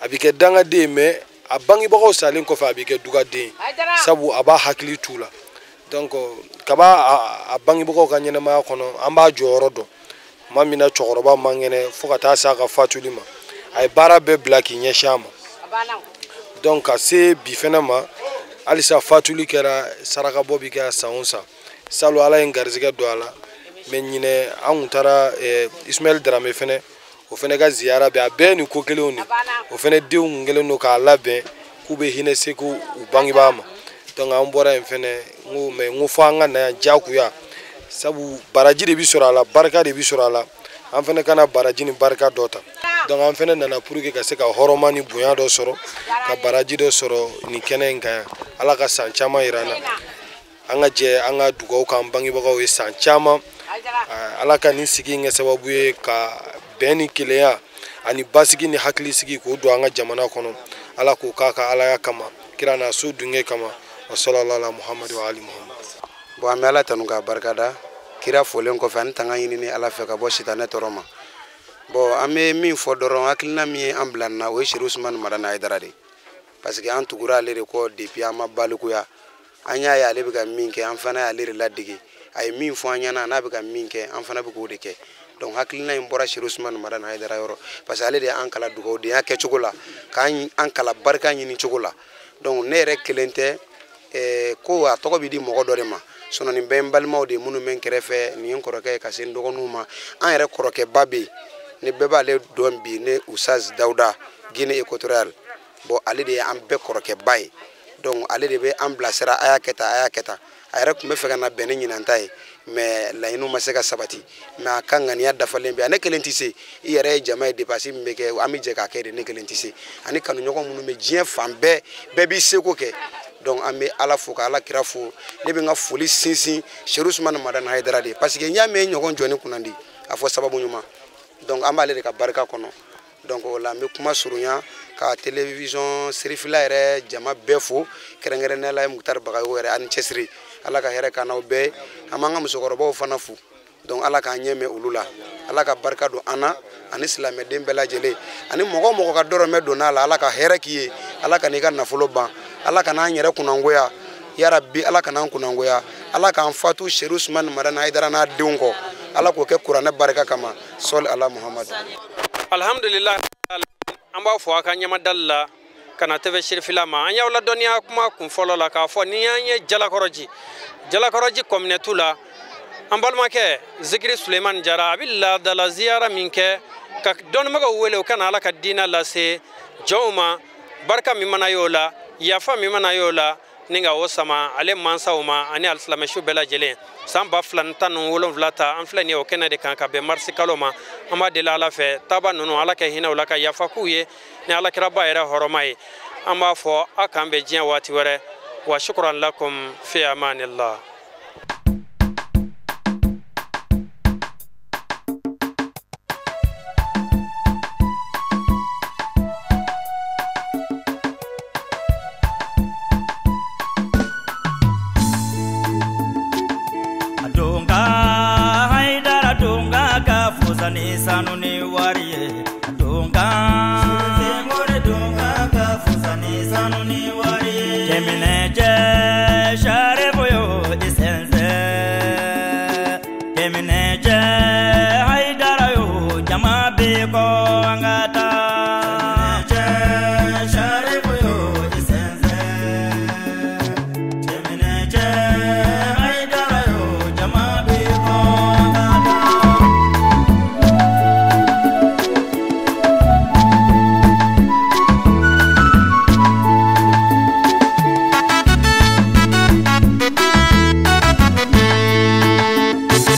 a b'i kɛ dangaden ye, mɛ a bangebagaw salen kɔfɛ a b'i kɛ dugaden ye, sabu a b'a hakili t'u la. Donc kaba a bangebagaw ka ɲɛnɛmaya kɔnɔ, an b'a jɔyɔrɔ dɔn. Tuma min na cɛkɔrɔba man kɛnɛ fo ka taa s'a ka fatuli ma, a ye baara bɛɛ bila k'i ɲɛsin a ma. Donc ka se bi fɛnɛ ma, halisa fatuli kɛra, sarakabɔ bi kɛ san o san, Salon Ala ye n garisɛgɛ don a la. Mais ɲinɛ an kun taara Ismaël Darame fɛnɛ, o fɛnɛ ka ziyara bɛ a bɛɛ ni ko kelenw de. O fɛnɛ denw kun kɛlen don k'a labɛn k'u bɛ hinɛ se k'u bangebaa ma. Donc an bɔra yen fɛnɛ, n ko mais n ko fo an ka na yan diyagoya, sabu baraji de bi sɔrɔ a la, barika de bi sɔrɔ a la. An fɛnɛ kana baraji ni barika dɔ ta. Donc an fɛnɛ nana pour que ka se ka hɔrɔma ni bonya dɔ sɔrɔ, ka baraji dɔ sɔrɔ nin kɛnɛ in kan yan. Ala ka san caman yira an na. An ka jɛ an ka dugawu k'an bangebagaw ye san caman. Ala ka nin sigi in kɛ sababu ye ka bɛn ni kelenya ani basigi ni hakilisigi k'o don an ka jamana kɔnɔ. Ala k'o k'a ka alaya kama, kira n'a so dunge kama. Wa sallallahu ala Muhammadu wa ali Muhammad. Bon, an bɛ Ala tanu k'a barikada. Kira folen kɔfɛ, ani tanga ɲini Ala fɛ ka bɔ sitanɛ tɔɔrɔ ma. Bon, an bɛ min fɔ dɔrɔn, hakilina min ye an bila nin na, o ye Serifu Usumani Madani Hayidara de. Parce que an tugura ale de kɔ depuis an ma balikuya. An y'a ye ale bɛ ka min kɛ, an fana y'ale de ladege. A ye min fɔ an ɲɛna, n'a bɛ ka min kɛ, an fana bɛ k'o de kɛ. Donc hakilina in bɔra Serifu Usumani Madani Hayidara yɔrɔ, parce que ale de y'an kalan dugawudenya kɛcogo la, k'an kalan barika ɲini cogo la. Donc ne yɛrɛ kelen tɛ, ko a tɔgɔ bɛ di mɔgɔ dɔ de ma. Sinon nin bɛɛ ye n balimaw de ye minnu bɛ n kɛrɛfɛ, nin ye n kɔrɔkɛ ye ka se n dɔgɔninw ma. An yɛrɛ kɔrɔkɛba bɛ yen, ni bɛɛ b'ale dɔn bi, ne Usaz Dawuda, Guinée équatoriale. Bon, ale de ye an bɛɛ kɔrɔkɛba ye. Donc ale de bɛ an bilasira, a y'a kɛ tan, a y'a kɛ tan. A yɛrɛ tun bɛ fɛ ka na bɛn ni ɲinan ta ye, mais laɲiniw ma se ka sabati. Mais a ka ŋaniya dafalen bɛ, ne kelen tɛ se. I yɛrɛ ye jama ye, dépense min bɛ kɛ, an bɛ jɛ k'a kɛ de, ne kelen tɛ se. Ani kanuɲɔgɔn minnu bɛ diɲɛ fan bɛɛ, bɛɛ b'i seko kɛ. Donc an bɛ Ala fo ka Ala kira fo. Ne bɛ n ka foli sinsin Serifu Usumani Madani Hayidara de ye, parce que n y'a mɛn ɲɔgɔn jɔni kunnandi, a fɔ sababu ɲuman. Donc an b'ale de ka barika kɔnɔ. Donc o la an bɛ kuma surunya ka télévision Serifila yɛrɛ jama bɛɛ fo, kɛrɛnkɛrɛnnenya la Mukutari Bagayogo yɛrɛ ani cɛsiri. Ala ka hɛrɛ k'an n'aw bɛɛ. An b'an ka musokɔrɔbaw fana fo. Donc Ala k'an ɲɛ mɛn olu la, Ala ka barika don an na ani silamɛden bɛɛ lajɛlen, ani mɔgɔ o mɔgɔ ka dɔrɔmɛ donn'a la, Ala ka hɛrɛ k'i ye, Ala ka n'i ka nafolo ban, Ala ka n'an yɛrɛ kunnangoya yarabi, Ala ka n'an kunnangoya, Ala k'an fatu Serifu Usumani Madani Hayidara n'a denw kɔ, Ala k'o kɛ kuranɛ barika kama. Sɔli ala Muhammad. Alhamdulillah, an b'a fɔ a ka ɲamadali la ka na TV Serifila ma. An y'aw ladɔnniya kuma kun fɔlɔ la k'a fɔ ni y'an ye Jalakɔrɔji, Jalakɔrɔji kɔminɛtu la, an balimakɛ Zikiri Sulemani Jara a bɛ laadala ziyara min kɛ ka dɔnnibagaw wele u ka na Ala ka diinɛ lase jɔnw ma. Barika min mana y'o la, yafa min mana y'o la, ni ka o sama ale mansaw ma ani alisilamɛsu bɛɛ lajɛlen. San 2017 ta an filɛ nin ye o kɛnɛ de kan ka bɛn marisi kalo ma. An b'a deli Ala fɛ taaba ninnu Ala ka hinɛ u la ka yafa k'u ye ni Alakiraba yɛrɛ hɔrɔma ye. An b'a fɔ a k'an bɛn diɲɛ waati wɛrɛ. Wa shukran lakum fi amanillah.